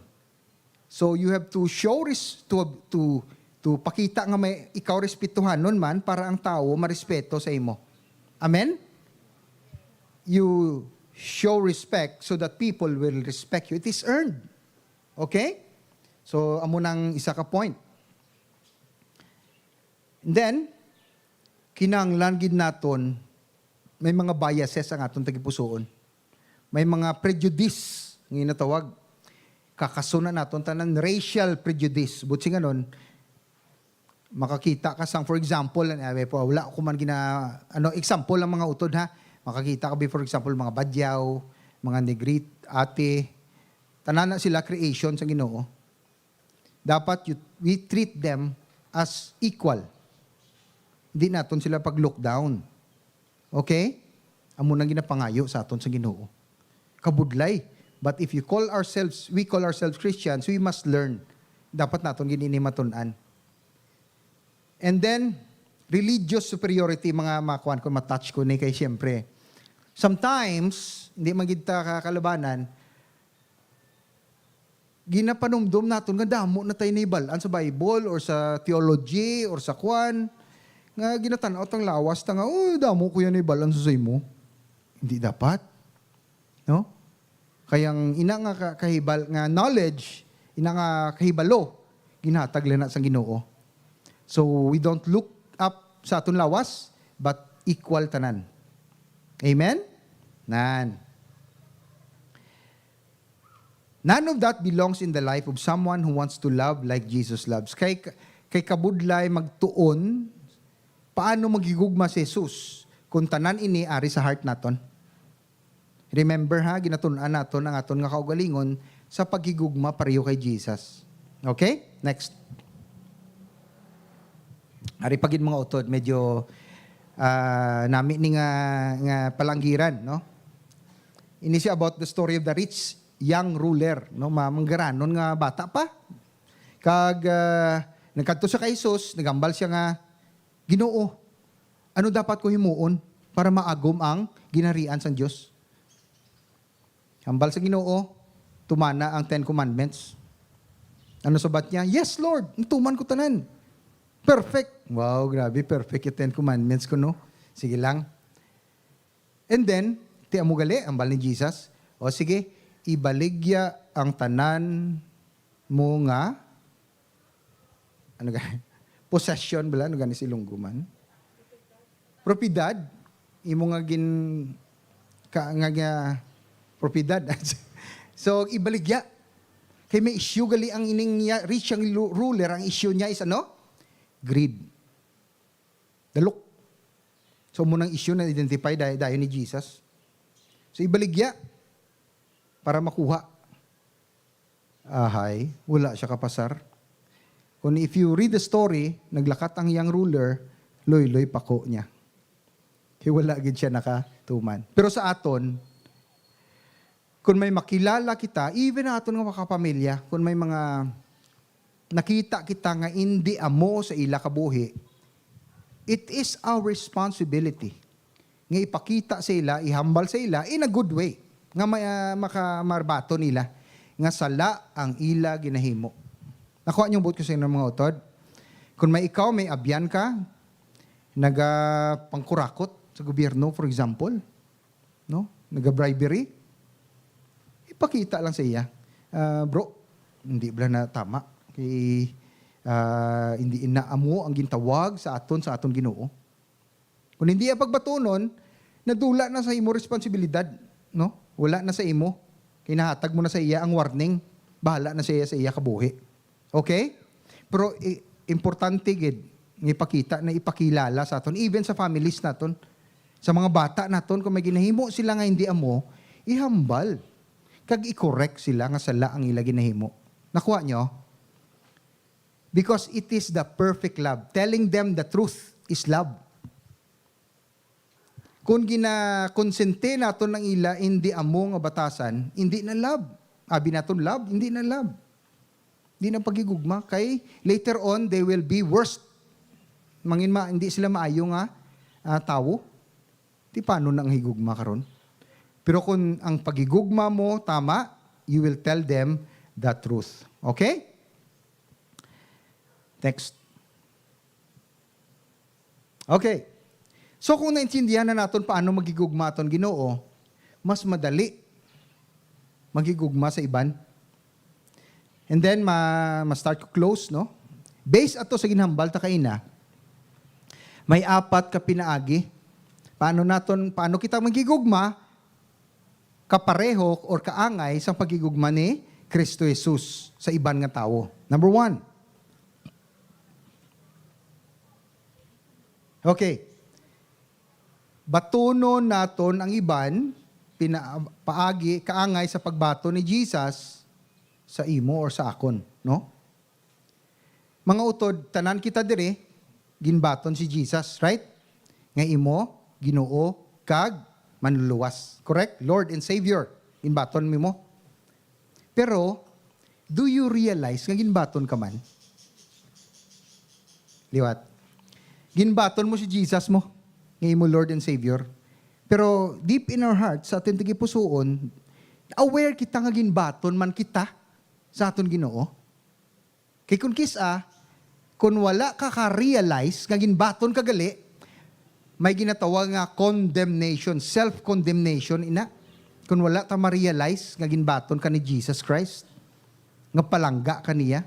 So you have to show res-, to, to, to pakita nga may ikaw respetuhanon man para ang tawo marespeto sa imo. Amen? You show respect so that people will respect you. It is earned. Okay? So, amo nang isa ka point. And then, kinahanglan gid naton may mga biases ang aton tagipusoon. May mga prejudice nga ginatawag. Kakaso na naton tanan, racial prejudice. Buot silingon, makakita ka sang, for example, an-, abi po, wala ko man gina-, ano, example ang mga utod, ha. Makakita ka bi, for example, mga Badyaw, mga Negrito, Ate, tanan na sila creation sa Ginoo. Dapat you, we treat them as equal. Hindi naton sila pag-look down. Okay? Amo nang ginapangayo sa aton sa Ginoo. Kabudlay. But if you call ourselves, we call ourselves Christians, we must learn. Dapat naton gid ini matun-an. And then, religious superiority, mga makuan ko, matouch ko ni kay siyempre. Sometimes, hindi man gid ta kakalabanan, ginapanumdom naton nga damo na tayo nahibal-an sa Bible or sa theology or sa kwan, nga ginatan-aw tang lawas ta nga, "Oh, damo ko yan nahibal-an sa imo." Hindi dapat. No? Kay ang ina nga ka-, kahibal nga knowledge, ina nga kahibalo, ginhatag lang na sang Ginoo. So, we don't look up sa aton lawas, but equal tanan. Amen? Nan. None of that belongs in the life of someone who wants to love like Jesus loves. Kay, kay kabudlay magtuon, paano maghigugma si Jesus kung tanan ini ari sa heart naton? Remember ha, ginatun-an naton ang aton nga kaugalingon sa paghigugma pareho kay Jesus. Okay? Next. Ari pa gid mga utod, medyo, ah, nami ni nga, nga palanggiran, no? Ini siya about the story of the rich young ruler, no? Ma-, manggaranon nga bata pa. Kag, ah, nagkadto siya kay Jesus, naghambal siya nga, "Ginoo, ano dapat ko himuon para maagom ang ginharian sang Dios?" Hambal sa Ginoo, tumana ang Ten Commandments. Ano sabat niya? "Yes, Lord, natuman ko tanan." Perfect. Wow, grabe, perfect yung Ten Commandments ko, no? Sige lang. And then, ti amo gali, hambal ni Jesus, "O sige, ibaligya ang tanan mo nga," ano gani? Possession bala, ano gani sa Ilonggo man? Propiedad, imo nga gin-, ka, nga, nga, propiedad. So, ibaligya. Kay may issue gali ang ining niya, rich ang lu-, ruler, ang issue niya is ano? Greed. Dalok. So, amo nang issue na identify dayon, dayon ni Jesus. So, ibaligya para makuha. Ahay, wala siya kapasar. Kung if you read the story, naglakat ang young ruler, loy-loy pako niya. Kay wala gid siya nakatuman. Pero sa aton, kung may makilala kita, even aton nga mga kapamilya, kung may mga nakita kita nga indi amo sa ila kabuhi, it is our responsibility nga ipakita sa ila, ihambal sa ila in a good way, nga may, ah, maka-, mabaton nila nga sala ang ila ginahimo. Nakuha niyo ang buot ko sa inyo, mga utod? Kung may ikaw, may abyan ka, nagapangkurakot sa gobyerno, for example, no? Naga-bribery, ipakita lang sa iya, "Ah, bro, hindi bala na tama. Kay, ah, hindi na amo ang gintawag sa aton, sa aton Ginoo." Kung hindi ang pagbatunon, nadula na sa imo responsibilidad, no? Wala na sa imo. Kay nahatag mo na sa iya ang warning. Bahala na siya sa iya kabuhi. Okay? Pero i-, importante gid nga ipakita na ipakilala sa aton, even sa families naton, sa mga bata naton, kung may ginahimo sila nga hindi amo, ihambal kag i-correct sila nga sala ang ila ginahimo. Nakuha nyo? Because it is the perfect love. Telling them the truth is love. Kung ginakonsente naton ang ila hindi amo nga batasan, hindi na love. Abi naton love, hindi na love. Di na paghigugma. Kay later on, they will be worst. Mangin ma, hindi sila maayo nga, ah, tawo. Di paano na ang higugma karon? Pero kung ang paghigugma mo tama, you will tell them the truth. Okay? Next. Okay. So, kung naintindihan na naton paano maghigugma aton Ginoo, mas madali maghigugma sa iban. And then, ma-, ma-start ko close, no? Based ato sa ginhambal ta kaina, may apat ka pinaagi. Paano naton, paano kita maghigugma? Kapareho or kaangay sang paghigugma ni Cristo Jesus sa iban nga tawo. Number one. Okay. Batunon naton ang iban, pina-, paagi, kaangay sa pagbaton ni Jesus sa imo or sa akon, no? Mga utod, tanan kita diri, ginbaton si Jesus, right? Nga imo, Ginoo, kag Manluluwas. Correct? Lord and Savior, ginbaton mo mo. Pero, do you realize nga ginbaton ka man? Liwat. Ginbaton mo si Jesus mo, nga imo Lord and Savior. Pero deep in our hearts, sa aton tagipusoon, aware kita nga ginbaton man kita sa aton Ginoo. Kay kung kis-a, kung wala ka ka-realize nga ginbaton ka gali, may ginatawag nga condemnation, self-condemnation, ina. Kung wala ta ma-realize nga ginbaton ka ni Jesus Christ, nga palangga ka niya.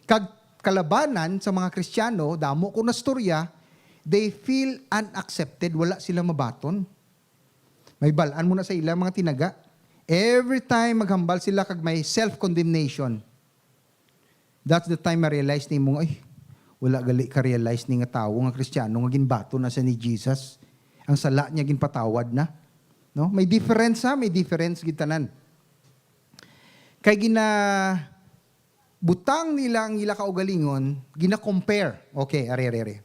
Kag kalabanan sa mga Kristiyano, damo ko nastorya, they feel unaccepted, wala sila mabaton. May bal-an mo na sa ila, mga tinaga. Every time maghambal sila kag may self-condemnation, that's the time ma-realize nimo, "Ay, wala gali ka-realize ni nga tawo nga Kristiyano nga ginbaton na siya ni Jesus. Ang sala niya ginpatawad na." No? May difference, ha? May difference gid tanan. Kay gina-, butang nila ang ila kaugalingon, gina-compare. Okay, are, are, are.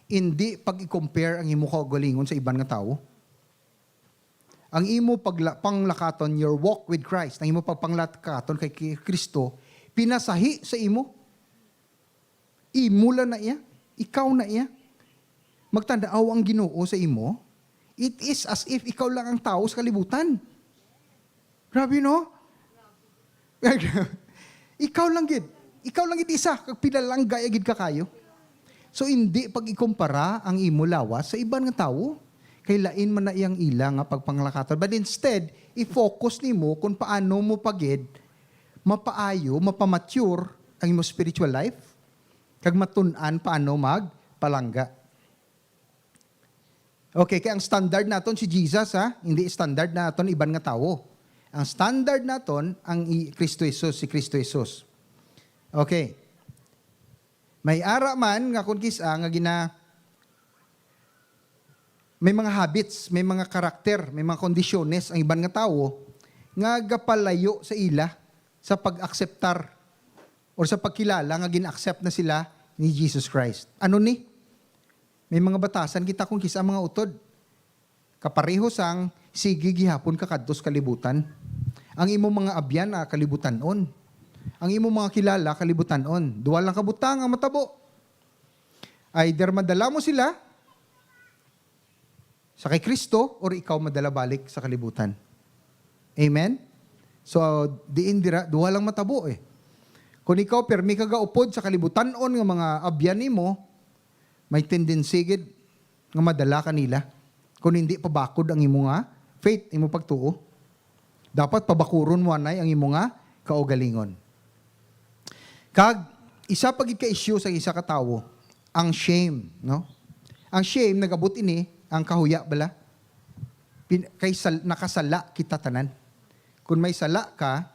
Indi pag-i-compare ang imo kaugalingon sa iban nga tawo. Ang imo pagla-, panglakaton, your walk with Christ, ang imo pagpanglakaton kay Ki-, Kristo, pinasahi sa imo. Imo lang na iya. Ikaw na iya. Magtanaw ang Ginoo sa imo. It is as if ikaw lang ang tawo sa kalibutan. Grabe, no? Ikaw lang gid. Ikaw lang gid isa, kag pinalanggay gid ka kayo. So, hindi pag-ikumpara ang imo lawas sa iban nga tawo. Kay lain man na iyang ila nga pagpanglakaton. But instead, i-focus nimo kung paano mo pa gid mapaayo, mapamature ang imo spiritual life, kag matun-an paano magpalangga. Okay, kay ang standard naton si Jesus, ha? Hindi standard naton iban nga tawo. Ang standard naton ang i-, Cristo Jesus, si Cristo Jesus. Okay. May ara man nga kung kis-a nga gina-, may mga habits, may mga karakter, may mga kondisyones ang iban nga tawo nga gapalayo sa ila sa pag-akseptar or sa pagkilala nga gin-accept na sila ni Jesus Christ. Ano ni? May mga batasan kita kung kis-a mga utod. Kapareho sang sige gihapon ka kadto sa kalibutan. Ang imo mga abyan, ah, kalibutan-on. Ang imo mga kilala, kalibutan-on. Duha lang ka butang ang matabo. Either madala mo sila, Sa kay Kristo, or ikaw madala balik sa kalibutan? Amen? So, diin dira, duha lang matabo eh. Kung ikaw, permi ka gaupod sa kalibutan-on nga mga abyan nimo, may tendency gid nga madala ka nila. Kung hindi pabakod ang imo nga faith, imo pagtuo. Dapat pabakuron mo anay ang imo nga kaugalingon. Kag isa pa gid ka issue sa isa ka tawo, ang shame, no? Ang shame, nagabot ini, ang kahuya bala. Pin-, kay sal-, nakasala kita tanan. Kung may sala ka,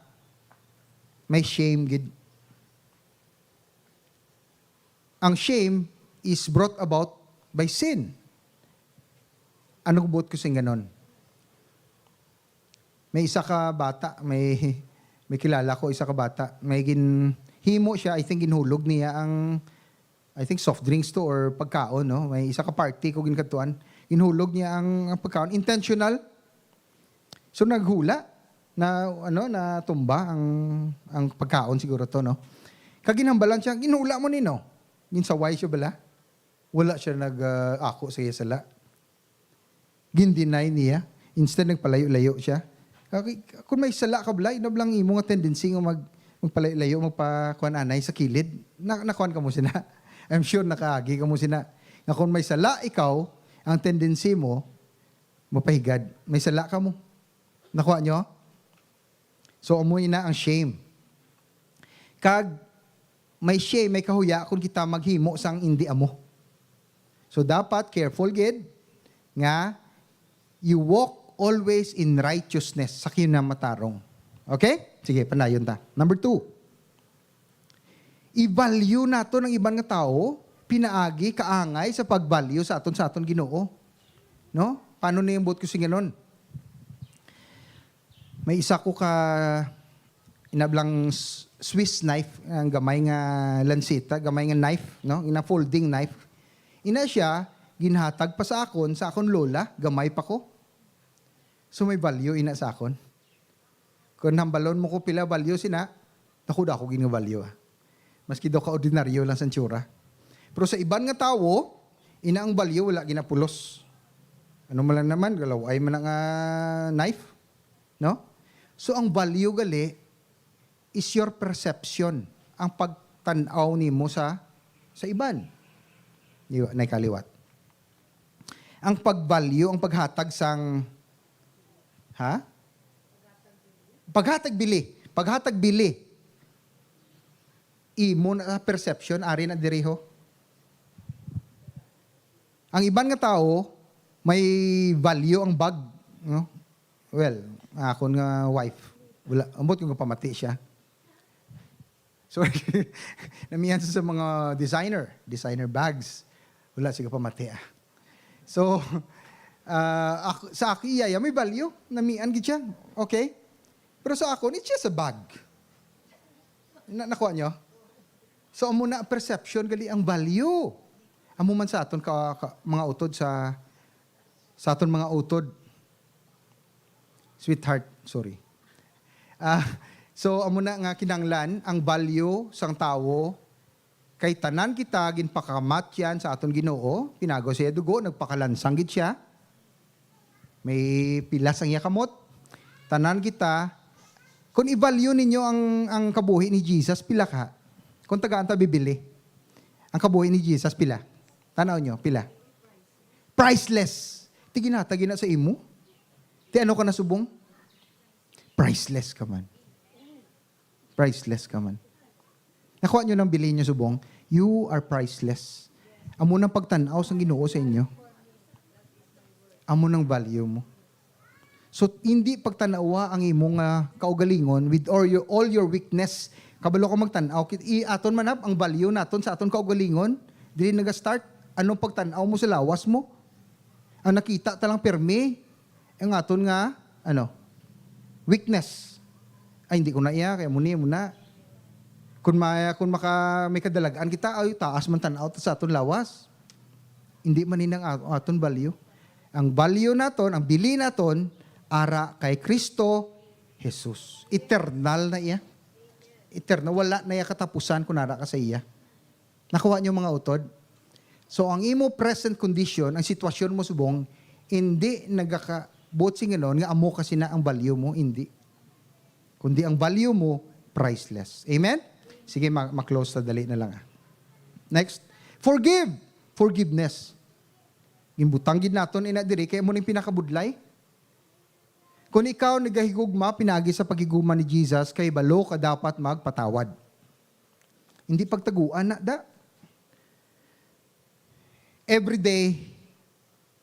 may shame gid. Ang shame is brought about by sin. Ano buot ko sing ganon? May isa ka bata, may, may kilala ko, isa ka bata. May ginhimo siya, I think ginhulog niya ang, I think soft drinks to or pagkaon, no? May isa ka party ko ginkadtuan. Ginhulog niya ang, ang pagkaon. Intentional. So naghula na, ano, natumba ang, ang pagkaon siguro to, no? Kag ginhambalan siya, "Ginhula mo ni, no?" Ginsaway siya bala. Wala siya nag, ah, ako sa iya sala. Gin-deny niya. Instead, nagpalayo-layo siya. Okay, kung may sala ka bala, ina bala ang imo nga tendency nga mag-, magpalayo-layo, magpakuan anay sa kilid. Na, nakuan ka mo sina. I'm sure nakaagi ka mo sina. Nga kung may sala ikaw, ang tendency mo, mapahigad. May sala ka mo. Nakuha nyo? So, amo ina ang shame. Kag may shame, may kahuya kung kita maghimo sang indi amo. So, dapat careful gid nga you walk always in righteousness sa kinamatarong. Okay? Sige, panayon ta. Number two, i-value naton ang iban nga tawo pinaagi kaangay sa pag-value sa aton, sa aton Ginoo. No? Paano na yung buot ko singanon? May isa ko ka inablang s-, Swiss knife, ang gamay nga lansita, gamay nga knife, no? Ina folding knife. Ina siya, ginhatag pa sa akon, sa akon lola, gamay pa ko. So may value ina sa akon. Kung hambalon mo ko pila value sina, dako-dako gid nga value, ah. Maski daw ka ordinaryo lang sa tsura. Pero sa iban nga tawo, ina ang value wala ginapulos. Ano man lang naman, galaway man ang, ah, knife, no? So ang value gali is your perception, ang pagtan-aw nimo sa, sa iban. Di ba? Nay kaliwat. Ang pag-value, ang paghatag sang, ha? Paghatag bili. Paghatag bili. Imo na perception, ari na diri ho. Ang iban nga tawo, may value ang bag, no? Well, akon nga wife, wala, ambot ko nga pamati siya. So, namian sa mga designer, designer bags. Wala, sige, pamati, ah. So, ah, ako, sa ako, iya, iya, may value. Namian gid siya. Okay? Pero sa ako, it's just a bag. Na, nakuha nyo? So, amo na ang perception, gali ang value. Amo man sa aton ka, ka, mga utod sa, sa aton mga utod. Sweetheart, sorry. Ah, so, amo na nga kinahanglan ang value sang tawo, kay tanan kita ginpakamatyan sa aton Ginoo, pinagaw sa iya dugo, nagpakalansang gid siya. May pilas ang iya kamot. Tanan kita, kung i-value ninyo ang, ang kabuhi ni Jesus, pila ka? Kung tagaan ta bibili, ang kabuhi ni Jesus, pila? Tanaw nyo, pila? Priceless. Ti ginhatag na sa imo. Ti ano ka na subong? Priceless ka man. Priceless ka man. Nakuha nyo ng bilhin nyo subong, you are priceless. Amo nang pagtan-aw sang Ginoo sa inyo. Amo nang value mo. So, hindi pagtanawa ang imo nga kaugalingon with all your, all your weakness. Kabalo ka magtan-aw. Kit-, i-, aton man ab-, ang value naton sa aton kaugalingon, dili naga-start. Anong pagtan-aw mo sa lawas mo? Ang nakita ta lang permi, ang aton nga, ano, weakness. Ay, hindi ko na iya, kaya muni, muna. Kung may, kung maka, may kadalag-an kita, ay, taas man tan-aw ta sa aton lawas. Hindi man ini ang a-, aton value. Ang value naton, ang bili naton, ara kay Kristo Jesus. Eternal na iya. Eternal. Wala na iya katapusan kung ara ka sa iya. Nakuha niyo, mga utod? So, ang imo present condition, ang sitwasyon mo subong, Hindi nagakabuot sing nga amo kasi na ang value mo, hindi. Kundi ang value mo, priceless. Amen? Sige, ma- ma-close ta, dali na lang, ah. Next. Forgive. Forgiveness. Ginbutang gid naton ina diri kay amo ning pinakabudlay. Kung ikaw nagahigugma pinaagi sa paghigugma ni Jesus, kay balo ka dapat magpatawad. Hindi pagtaguan na da. Every day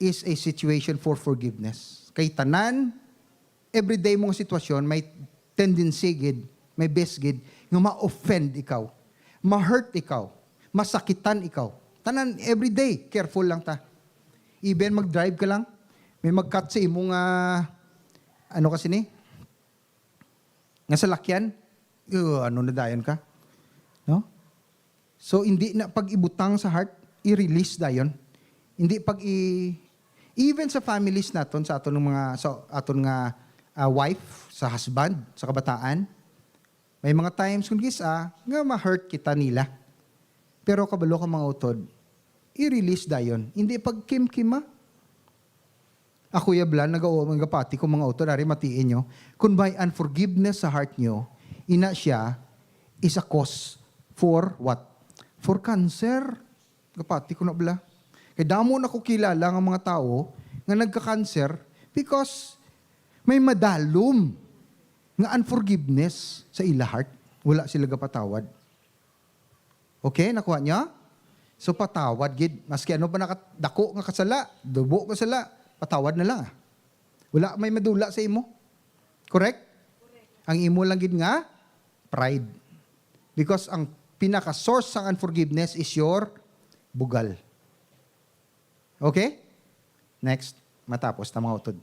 is a situation for forgiveness. Kay tanan, everyday mo nga sitwasyon, may tendency gid, may best gid, nga ma-offend ikaw, ma-hurt ikaw, masakitan ikaw. Tanan, everyday, careful lang ta. Even mag-drive ka lang, may mag-cut sa imo nga, ano kasi ni? Nga salakyan, uh, ano na dayon ka? No? So, hindi na pag-ibutang sa heart, i-release dayon. Hindi pag i- even sa families naton, sa aton mga, sa aton nga, ah, wife, sa husband, sa kabataan, may mga times kung gis-a nga ma-hurt kita nila. Pero kabalo ka, mga utod, i-release dayon. Hindi pag kimkima. Ako ya blan, nagao-, nagapati ko, mga utod, ari matiin nyo. Kung may unforgiveness sa heart nyo, ina siya is a cause for what? For cancer. Gapati ko na bla. Kay damo na ko kilala nga mga tawo nga nagka-cancer because may madalom nga unforgiveness sa ila heart. Wala sila gapatawad. Okay, nakuha niya? So, patawad gid. Maski ano pa nakadako nga kasala, dubo nga sala, patawad na lang, ah. Wala may madula sa imo. Correct? Ang imo lang gid nga pride. Because ang pinaka-source sang unforgiveness is your bugal. Okay? Next. Matapos ta, mga utod.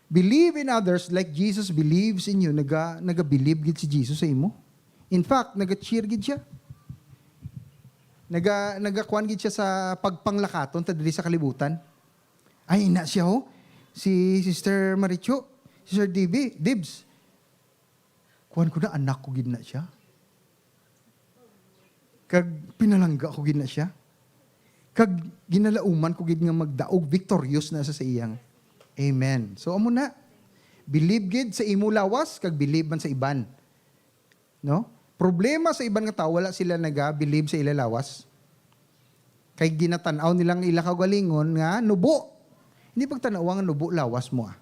Believe in others like Jesus believes in you. Naga, nagabilib gid si Jesus sa imo. In fact, naga-cheer gid siya. Naga, nagakuan gid siya sa pagpanglakaton ta diri sa kalibutan. Ay, ina siya, oh. Si Sister Maricho, si Sir D B, Dibs. Kuan ko na, anak ko gid na siya. Kag pinalangga ko gid na siya. Kag ginalauman ko gid nga magdaog, victorious na sa, sa iyang. Amen. So, amo na. Believe gid sa imo lawas, kag believe man sa iban. No? Problema sa iban nga tawo, wala sila naga-believe sa ila lawas. Kay ginatan-aw nila ang ila kaugalingon nga nubo. Hindi pagtan-awa nga nubo lawas mo, ah.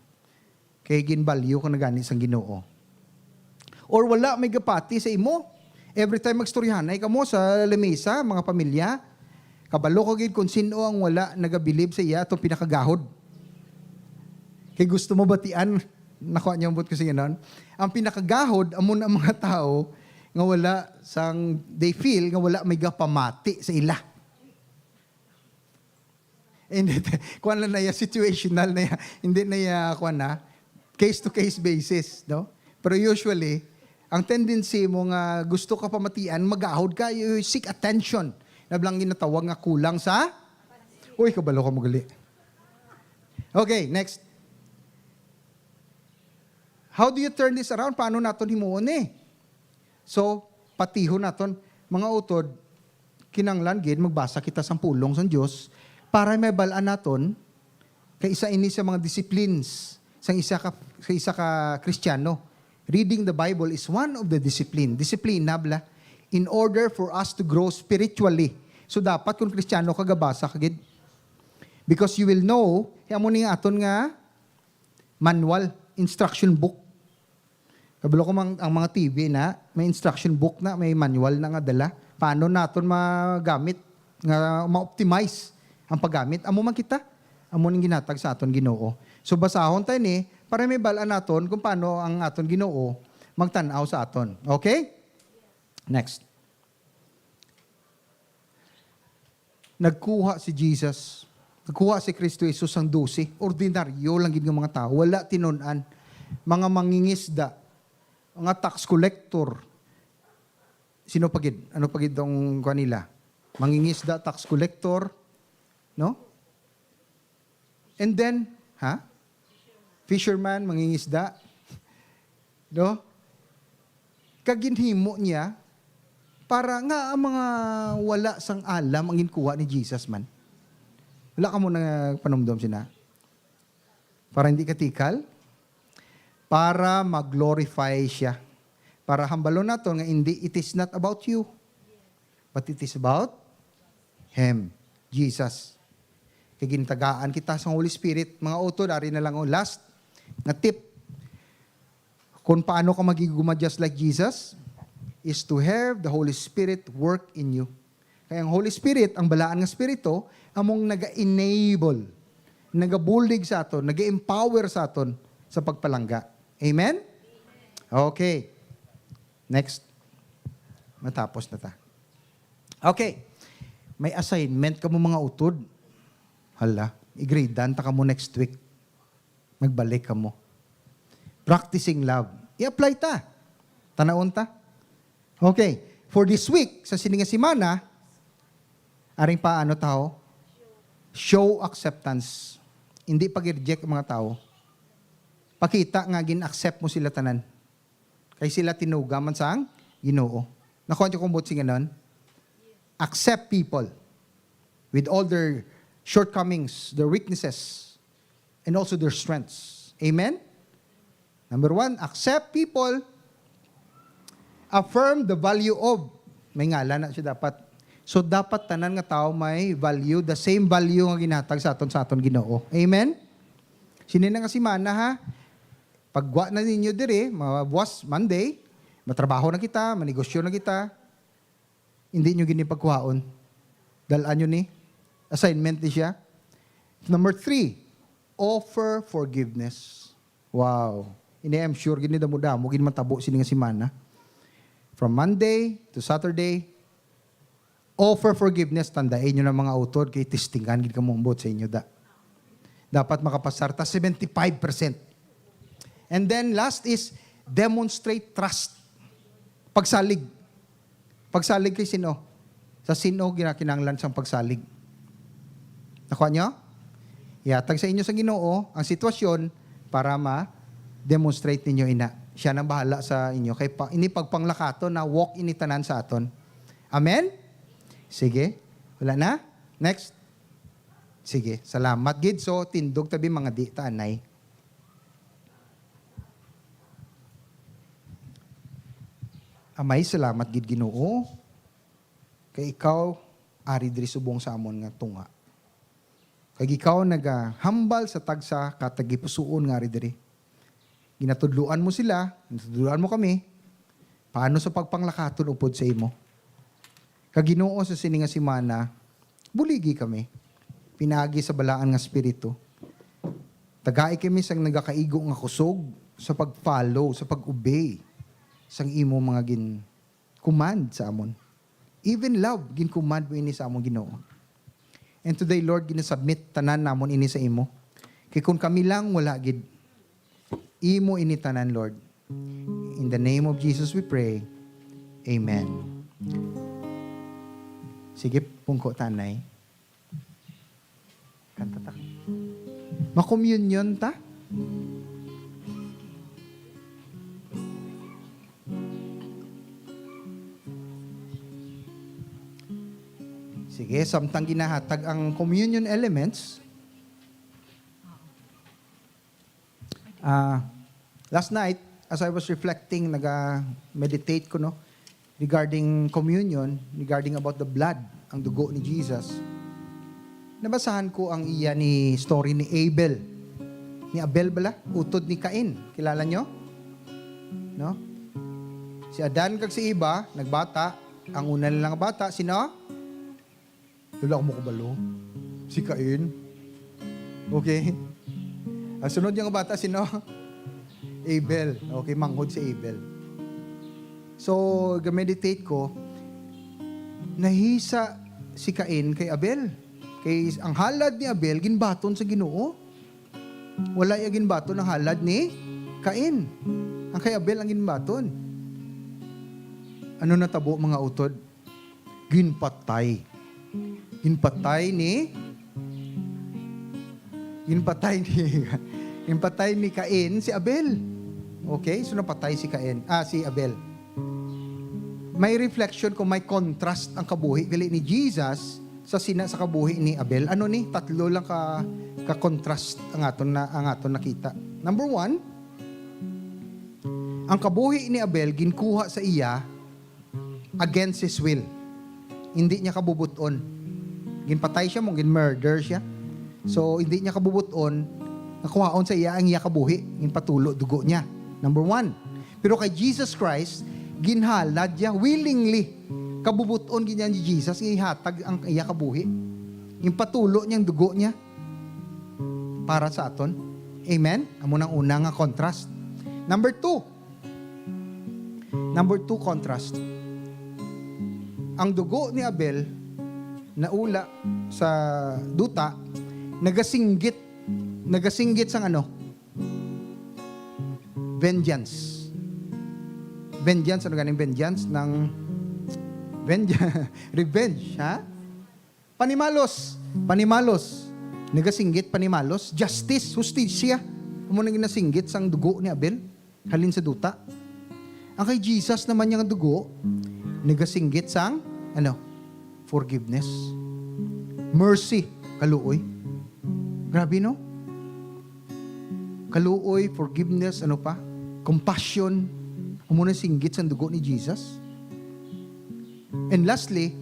Kay ginbalyo ka na gani sang Ginoo. Or wala may gapati sa imo. Every time magstoryahanay kamo sa lamesa, mga pamilya, kabalo ka gid kung sin-o ang wala nagabilib sa iya atong pinakagahod. Kay gusto mo batian, nakuha niyo ang buot ko sa ganon. Ang pinakagahod, amo na ang mga tawo nga wala sang, they feel nga wala may gapamati sa ila. Hindi, kuwan lang na ya, situational na ya. Hindi na ya, kuwan na, case-to-case basis, no? Pero usually, ang tendency mo nga gusto ka pamatian, magahod ka, you seek attention. Na blang ginatawag nga kulang sa, uy, kabalo ka magali. Okay, next. How do you turn this around? Paano naton himuon ni? So, patihon naton, mga utod, kinahanglan gid magbasa kita sang pulong sang Dios para may bal-an naton kay isa ini sa mga disciplines sang isa ka, sa isa ka Kristiyano. Reading the Bible is one of the discipline. Disiplina bala. In order for us to grow spiritually. So, dapat kung Kristiyano ka, gabasa ka gid. Because you will know, eh, amo ni nga aton nga manual, instruction book. Kabalo ko mang, ang mga T V na, may instruction book na, may manual na nga dala. Paano naton magamit, nga ma-optimize ang paggamit? Amo man kita. Amo ning ginhatag sa aton Ginoo. So, basahon tayo ni, para may bal-an naton kung paano ang aton Ginoo magtan-aw sa aton. Okay? Next. Nagkuha si Jesus, nagkuha si Kristo Jesus sang dose, ordinaryo lang gid nga mga tawo, wala tinun-an, mga mangingisda, mga tax collector. Sino pa gid? Ano pa gid tong kanila? Mangingisda, tax collector, no? And then, ha? Fisherman, mangingisda. No? Kag ginhimo niya para nga ang mga wala sang alam ang ginkuha ni Jesus man. Wala kamo nagpanumdom sina? Para hindi ka tikal? Para mag-glorify siya. Para hambalon naton nga hindi, it is not about you, but it is about Him, Jesus. Kay gintagaan kita sa Holy Spirit, mga utod, ari na lang ang last nga tip. Kung paano ka magiguma just like Jesus, is to have the Holy Spirit work in you. Kaya ang Holy Spirit, ang balaan nga Espiritu, among naga-enable, nagabulig sa aton, naga-empower sa aton sa pagpalangga. Amen? Okay. Next. Matapos na ta. Okay. May assignment kamo, mga utod. Hala, i-gradean ta kamo next week. Magbalik kamo. Practicing love. I-apply ta. Tanawon ta. Okay. For this week, sa sini nga semana, aring pa, ano, tao? Show acceptance. Hindi pag-reject ang mga tao. Pakita nga gin-accept mo sila tanan. Kay sila tinuga man sang Ginoo. Nakuha niyo kung buot sing ganon? Accept people with all their shortcomings, their weaknesses, and also their strengths. Amen? Number one, accept people. Affirm the value of. May ngalan na siya dapat. So, dapat tanan nga tao may value, the same value nga ginhatag sa aton, sa aton Ginoo. Amen? Sini na nga semana, ha? Pagwa na ninyo diri, mabuwas Monday, matrabaho na kita, manegosyo na kita, hindi nyo gini pagkuhaon. Dalaan nyo ni. Assignment ni siya. Number three, offer forgiveness. Wow. Ini, I'm sure gini damo-damo gini matabo sini nga semana. From Monday to Saturday, offer forgiveness. Tandai nyo na, mga utod, kay testingan gid kamo ambot sa inyo da. Dapat makapasar ta seventy-five percent. And then last is demonstrate trust. Pagsalig. Pagsalig kay sino? Sa sino ginakinahanglan sang pagsalig? Nakuha nyo? Ihatag sa inyo sa Ginoo ang sitwasyon para ma-demonstrate ninyo ina. Siya nang bahala sa inyo. Kay pa, ini pagpanglakaton na walk ini tanan sa aton. Amen? Sige. Wala na? Next. Sige. Salamat gid. So, tindog tabi mga di ta anay. Amay, salamat gid, Ginoo. Kay ikaw, ari diri subong sa amon nga tunga. Kag ikaw nagahambal sa tagsa ka tagipusoon nga ari diri. Ginatudloan mo sila, ginatudloan mo kami, paano sa pagpanglakaton upod sa imo. Kag Ginoo, sa sini nga semana, buligi kami, pinaagi sa balaan nga Espiritu. Tagai kami sang nagakaigo nga kusog sa pag-follow, sa pag-obey sang imo mga gin-, command sa amon. Even love, gin-command mo ini sa amon, Ginoo. And today, Lord, ginasubmit tanan namon ini sa imo. Kay kun kami lang, wala gid. Imo ini tanan, Lord. In the name of Jesus we pray. Amen. Sige, pungko ta anay. Kanta ta. Makomunyon ta. Sige, samtang ginahatag ang communion elements. Ah, last night, as I was reflecting, naga-meditate ko, no, regarding communion, regarding about the blood, ang dugo ni Jesus. Nabasahan ko ang iya ni story ni Abel. Ni Abel bala, utod ni Cain. Kilala nyo? No? Si Adan kag si Eva nagbata. Ang una nila nga bata, sino? Wala ko makabalo. Si Cain. Okay. Ang sunod nga bata, sino? Abel. Okay, manghod si Abel. So, ga-meditate ko, nahisa si Cain kay Abel. Kay ang halad ni Abel, ginbaton sa Ginoo. Wala iya ginbaton ang halad ni Cain. Ang kay Abel ang ginbaton. Ano natabo, mga utod? Ginpatay. Ginpatay ni, ginpatay ni, ginpatay ni Cain si Abel. Okay? So, napatay si Cain, ah, si Abel. May reflection ko, may contrast ang kabuhi gali ni Jesus sa sina sa kabuhi ni Abel. Ano ni? Tatlo lang ka, ka contrast ang aton na, ang aton nakita. Number one, ang kabuhi ni Abel ginkuha sa iya against his will. Hindi niya kabubuton. Ginpatay siya, mo gin-murder siya. So, hindi niya kabubuton nga kuhaon sa iya ang iya kabuhi, ginpatulo dugo niya. Number one. Pero kay Jesus Christ, ginhalad niya willingly. Kabubuton gid niya ni Jesus nga ihatag ang iya kabuhi. Ginpatulo niya ang dugo niya para sa aton. Amen? Amo nang una nga contrast. Number two. Number two contrast. Ang dugo ni Abel naula sa duta, nagasinggit, nagasinggit sang ano? Vengeance. Vengeance, ano ganing vengeance? Ng vengeance, revenge, ha? Panimalos, panimalos. Nagasinggit, panimalos. Justice, hustisya. Amo nang ginasinggit sang dugo ni Abel halin sa duta. Ang kay Jesus naman, yang dugo nagasinggit sang, ano, forgiveness, mercy, kaluoy. Grabe, no? Kaluoy, forgiveness, ano pa? Compassion. Amo na singgit sang dugo ni Jesus. And lastly,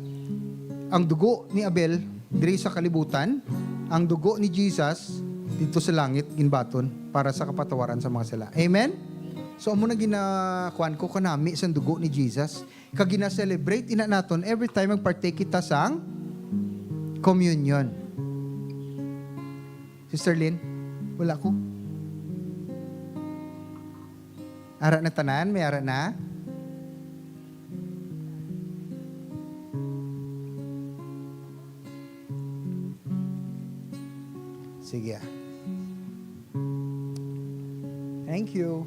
ang dugo ni Abel diri sa kalibutan, ang dugo ni Jesus dito sa langit ginbaton para sa kapatawaran sa mga sala. Amen? So, amo na ginakuan ko kanami sa dugo ni Jesus. Kag gina-celebrate ina naton every time mag-partake kita sang communion. Sister Lynn, wala ko. Ara na tanan? May ara na? Sige, ah. Thank you.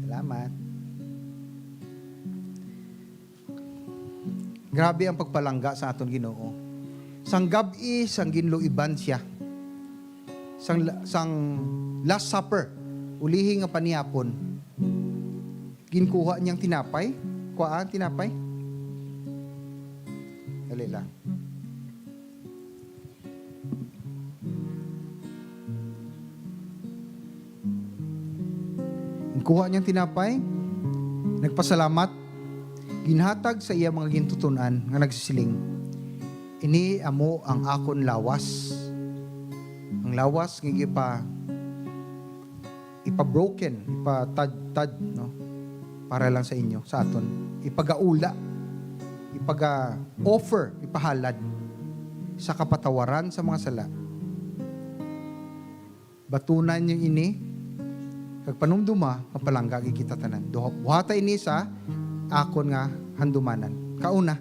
Salamat. Grabe ang pagpalangga sa aton Ginoo. Sang gab-i, sang ginluiban siya. Sang, sang Last Supper, ulihi nga panihapon, ginkuha niyang tinapay. Kuha ang tinapay. Dali lang. Kuha niyang tinapay, nagpasalamat, ginhatag sa iya mga gintuton-an nga nagsisiling, "Ini amo ang akon lawas." Ang lawas nga ipa-, ipa-broken, ipatadtad, no? Para lang sa inyo, sa aton. Ipagaula, ipaga-offer, ipahalad sa kapatawaran sa mga sala. Batunan niyo ini, kag panumduma nga palangga gid kita tanan. Duha, buhata ini sa akon nga handumanan. Kauna,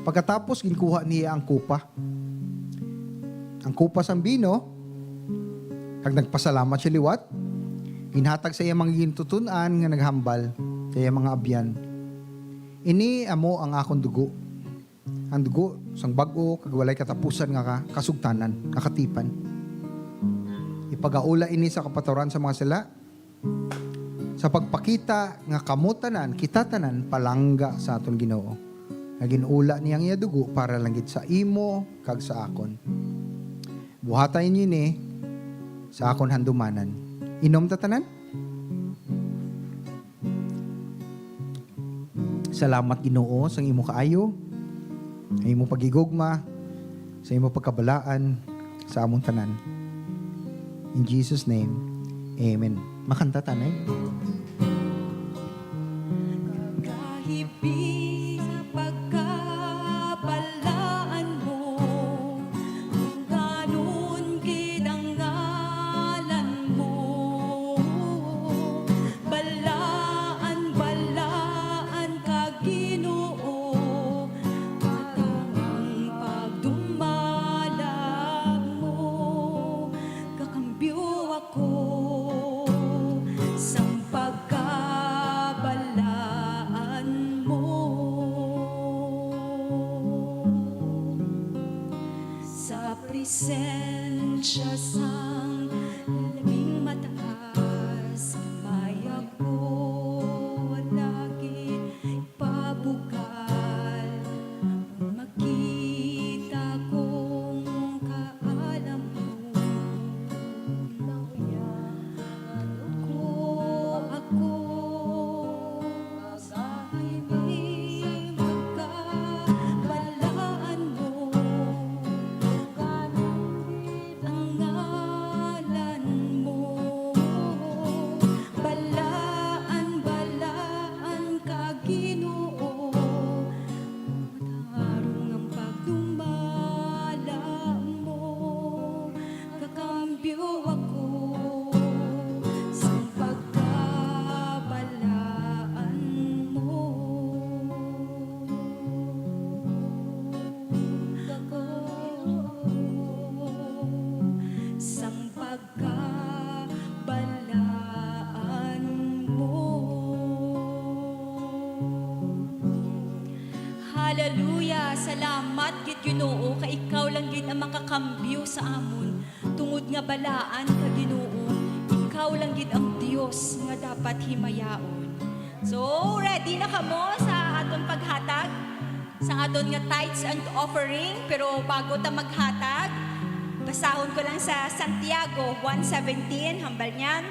pagkatapos, ginkuha niya ang kupa. Ang kupa sang bino, kag nagpasalamat siya liwat, ginhatag sa iya mga gintuton-an nga naghambal sa iya mga abyan, "Ini amo ang akon dugo, ang dugo sang bag-o kag walay katapusan nga ka-, kasugtanan, nga katipan. Ipagaula ini sa kapatawaran sa mga sala." Sa pagpakita nga kamo tanan, kita tanan palangga sa aton Ginoo, nga gin-ula niya ang iya dugo para lang gid sa imo kag sa akon. Buhata ninyo ini sa akon handumanan. Inom ta tanan. Salamat, Ginoo, sang imo kaayo, sa imo paghigugma, sa imo pagkabalaan sa amon tanan. In Jesus' name, amen. Makanta ta, nay. Kahipi sa pagkabalaan mo, tungganon gid ang ngalan mo. Balaan, balaan ka, Ginoo, katong ang pagdumalag mo. Kakambyo ako sang pag Hallelujah! Salamat gid, Ginoo, kay ikaw lang gid ang makakambyo sa amon. Tungod nga balaan ka, Ginoo, ikaw lang gid ang Dios nga dapat himayaon. So, ready na kamo sa aton paghatag sa aton nga tithes and offering? Pero bago ta maghatag, basahon ko lang sa Santiago one seventeen, hambal niya,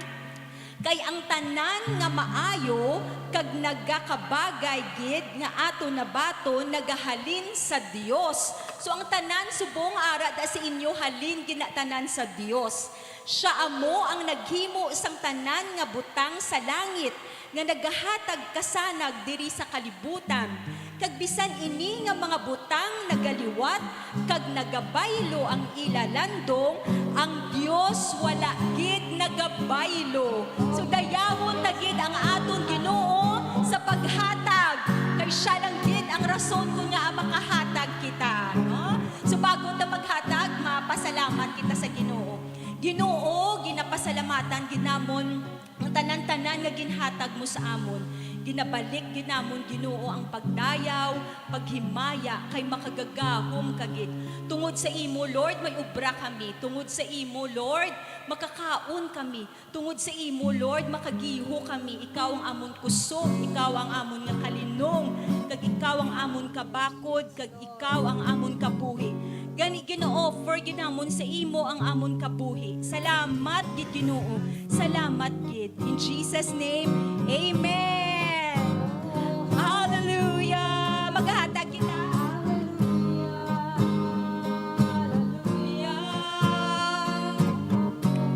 "Kay ang tanan nga maayo kag nagakabagay gid nga aton nabaton nagahalin sa Dios." So, ang tanan subong ara da sa inyo halin gid na tanan sa Dios. Siya amo ang naghimo sang tanan nga butang sa langit nga nagahatag kasanag diri sa kalibutan. Kag bisan ini nga mga butang nagaliwat kag nagabaylo ang ila landong, ang Dios wala gid nagabaylo. So, dayawon ta gid ang aton Ginoo sa paghatag, kay siya lang gid ang rason kon ngaa makahatag kita, no? So, bago ta maghatag, mapasalamat kita sa Ginoo. Ginoo, ginapasalamatan gid namon ang tanan-tanan nga ginhatag mo sa amon. Ginabalik gid namon, Ginoo, ang pagdayaw, paghimaya, kay makagagahom ka gid. Tungod sa imo, Lord, may obra kami. Tungod sa imo, Lord, makakaon kami. Tungod sa imo, Lord, makagiho kami. Ikaw ang amon kusog, ikaw ang amon nga kalinong, kag ikaw ang amon kabakod, kag ikaw ang amon kabuhi. Gani, gina-offer gid namon sa imo ang amon kabuhi. Salamat gid, Ginoo. Salamat gid. In Jesus' name, amen. Hallelujah. Maghatag kita. Hallelujah.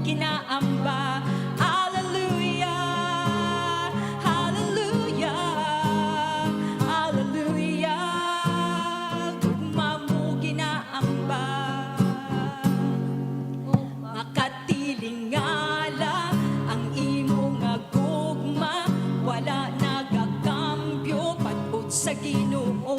Ginaamba. Hallelujah. Hallelujah. Hallelujah. Gugma mo ginaamba. Makatilingala ang imo nga gugma, wala nagakambyo, pag-od sa Ginoo.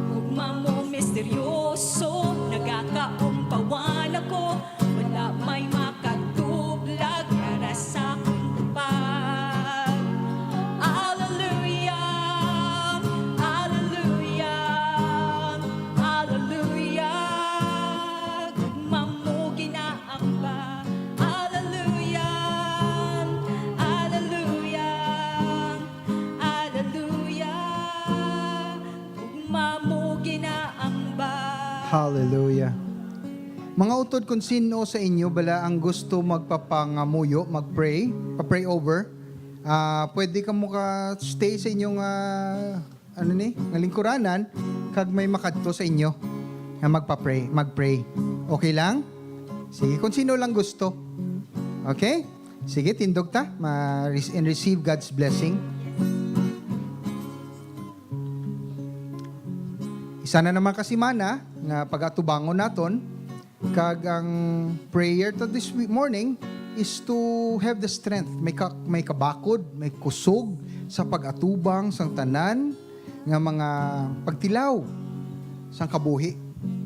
Gugma mo misteryoso, nagakaumpawan ako, wala may makatublag para sa akong tupad. Hallelujah, hallelujah, hallelujah. Gugma mo ginaamba. Hallelujah, hallelujah, hallelujah. Gugma mo ginaamba. Hallelujah. Mga utod, kung sino sa inyo bala ang gusto magpapangamuyo, mag-pray, pa-pray over, ah, pwede ka mo ka stay sa inyong, ah, ano ni, nga lingkuranan, kag may makadto sa inyo nga magpa-pray, mag-pray. Okay lang? Sige, kung sino lang gusto. Okay? Sige, tindog ta, ma-, and receive God's blessing. Isa na naman ka semana nga pag-atubangon naton, kag ang prayer to this week morning is to have the strength, may ka-, may kabakod, may kusog sa pag-atubang sang tanan nga mga pagtilaw sang kabuhi,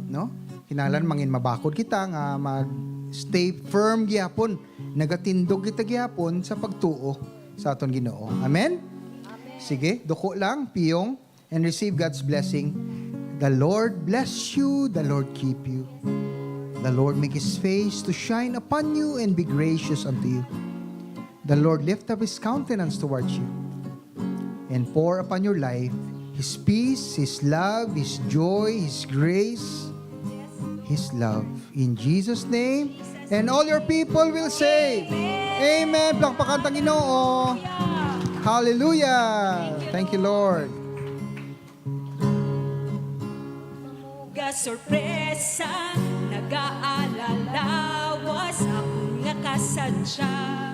no? Kinahanglan mangin mabakod kita nga mag-stay firm gihapon, nagatindog kita gihapon sa pagtuo sa aton Ginoo. Amen? Amen. Sige, duko lang, piyong, and receive God's blessing. The Lord bless you, the Lord keep you. The Lord make his face to shine upon you and be gracious unto you. The Lord lift up his countenance towards you and pour upon your life his peace, his love, his joy, his grace, his love. In Jesus' name, and all your people will say, Amen. Amen. Palakpakan ta ang Ginoo. Hallelujah. Thank you, Lord. Ga sorpresa, nagaalalawas akon nga kasadya.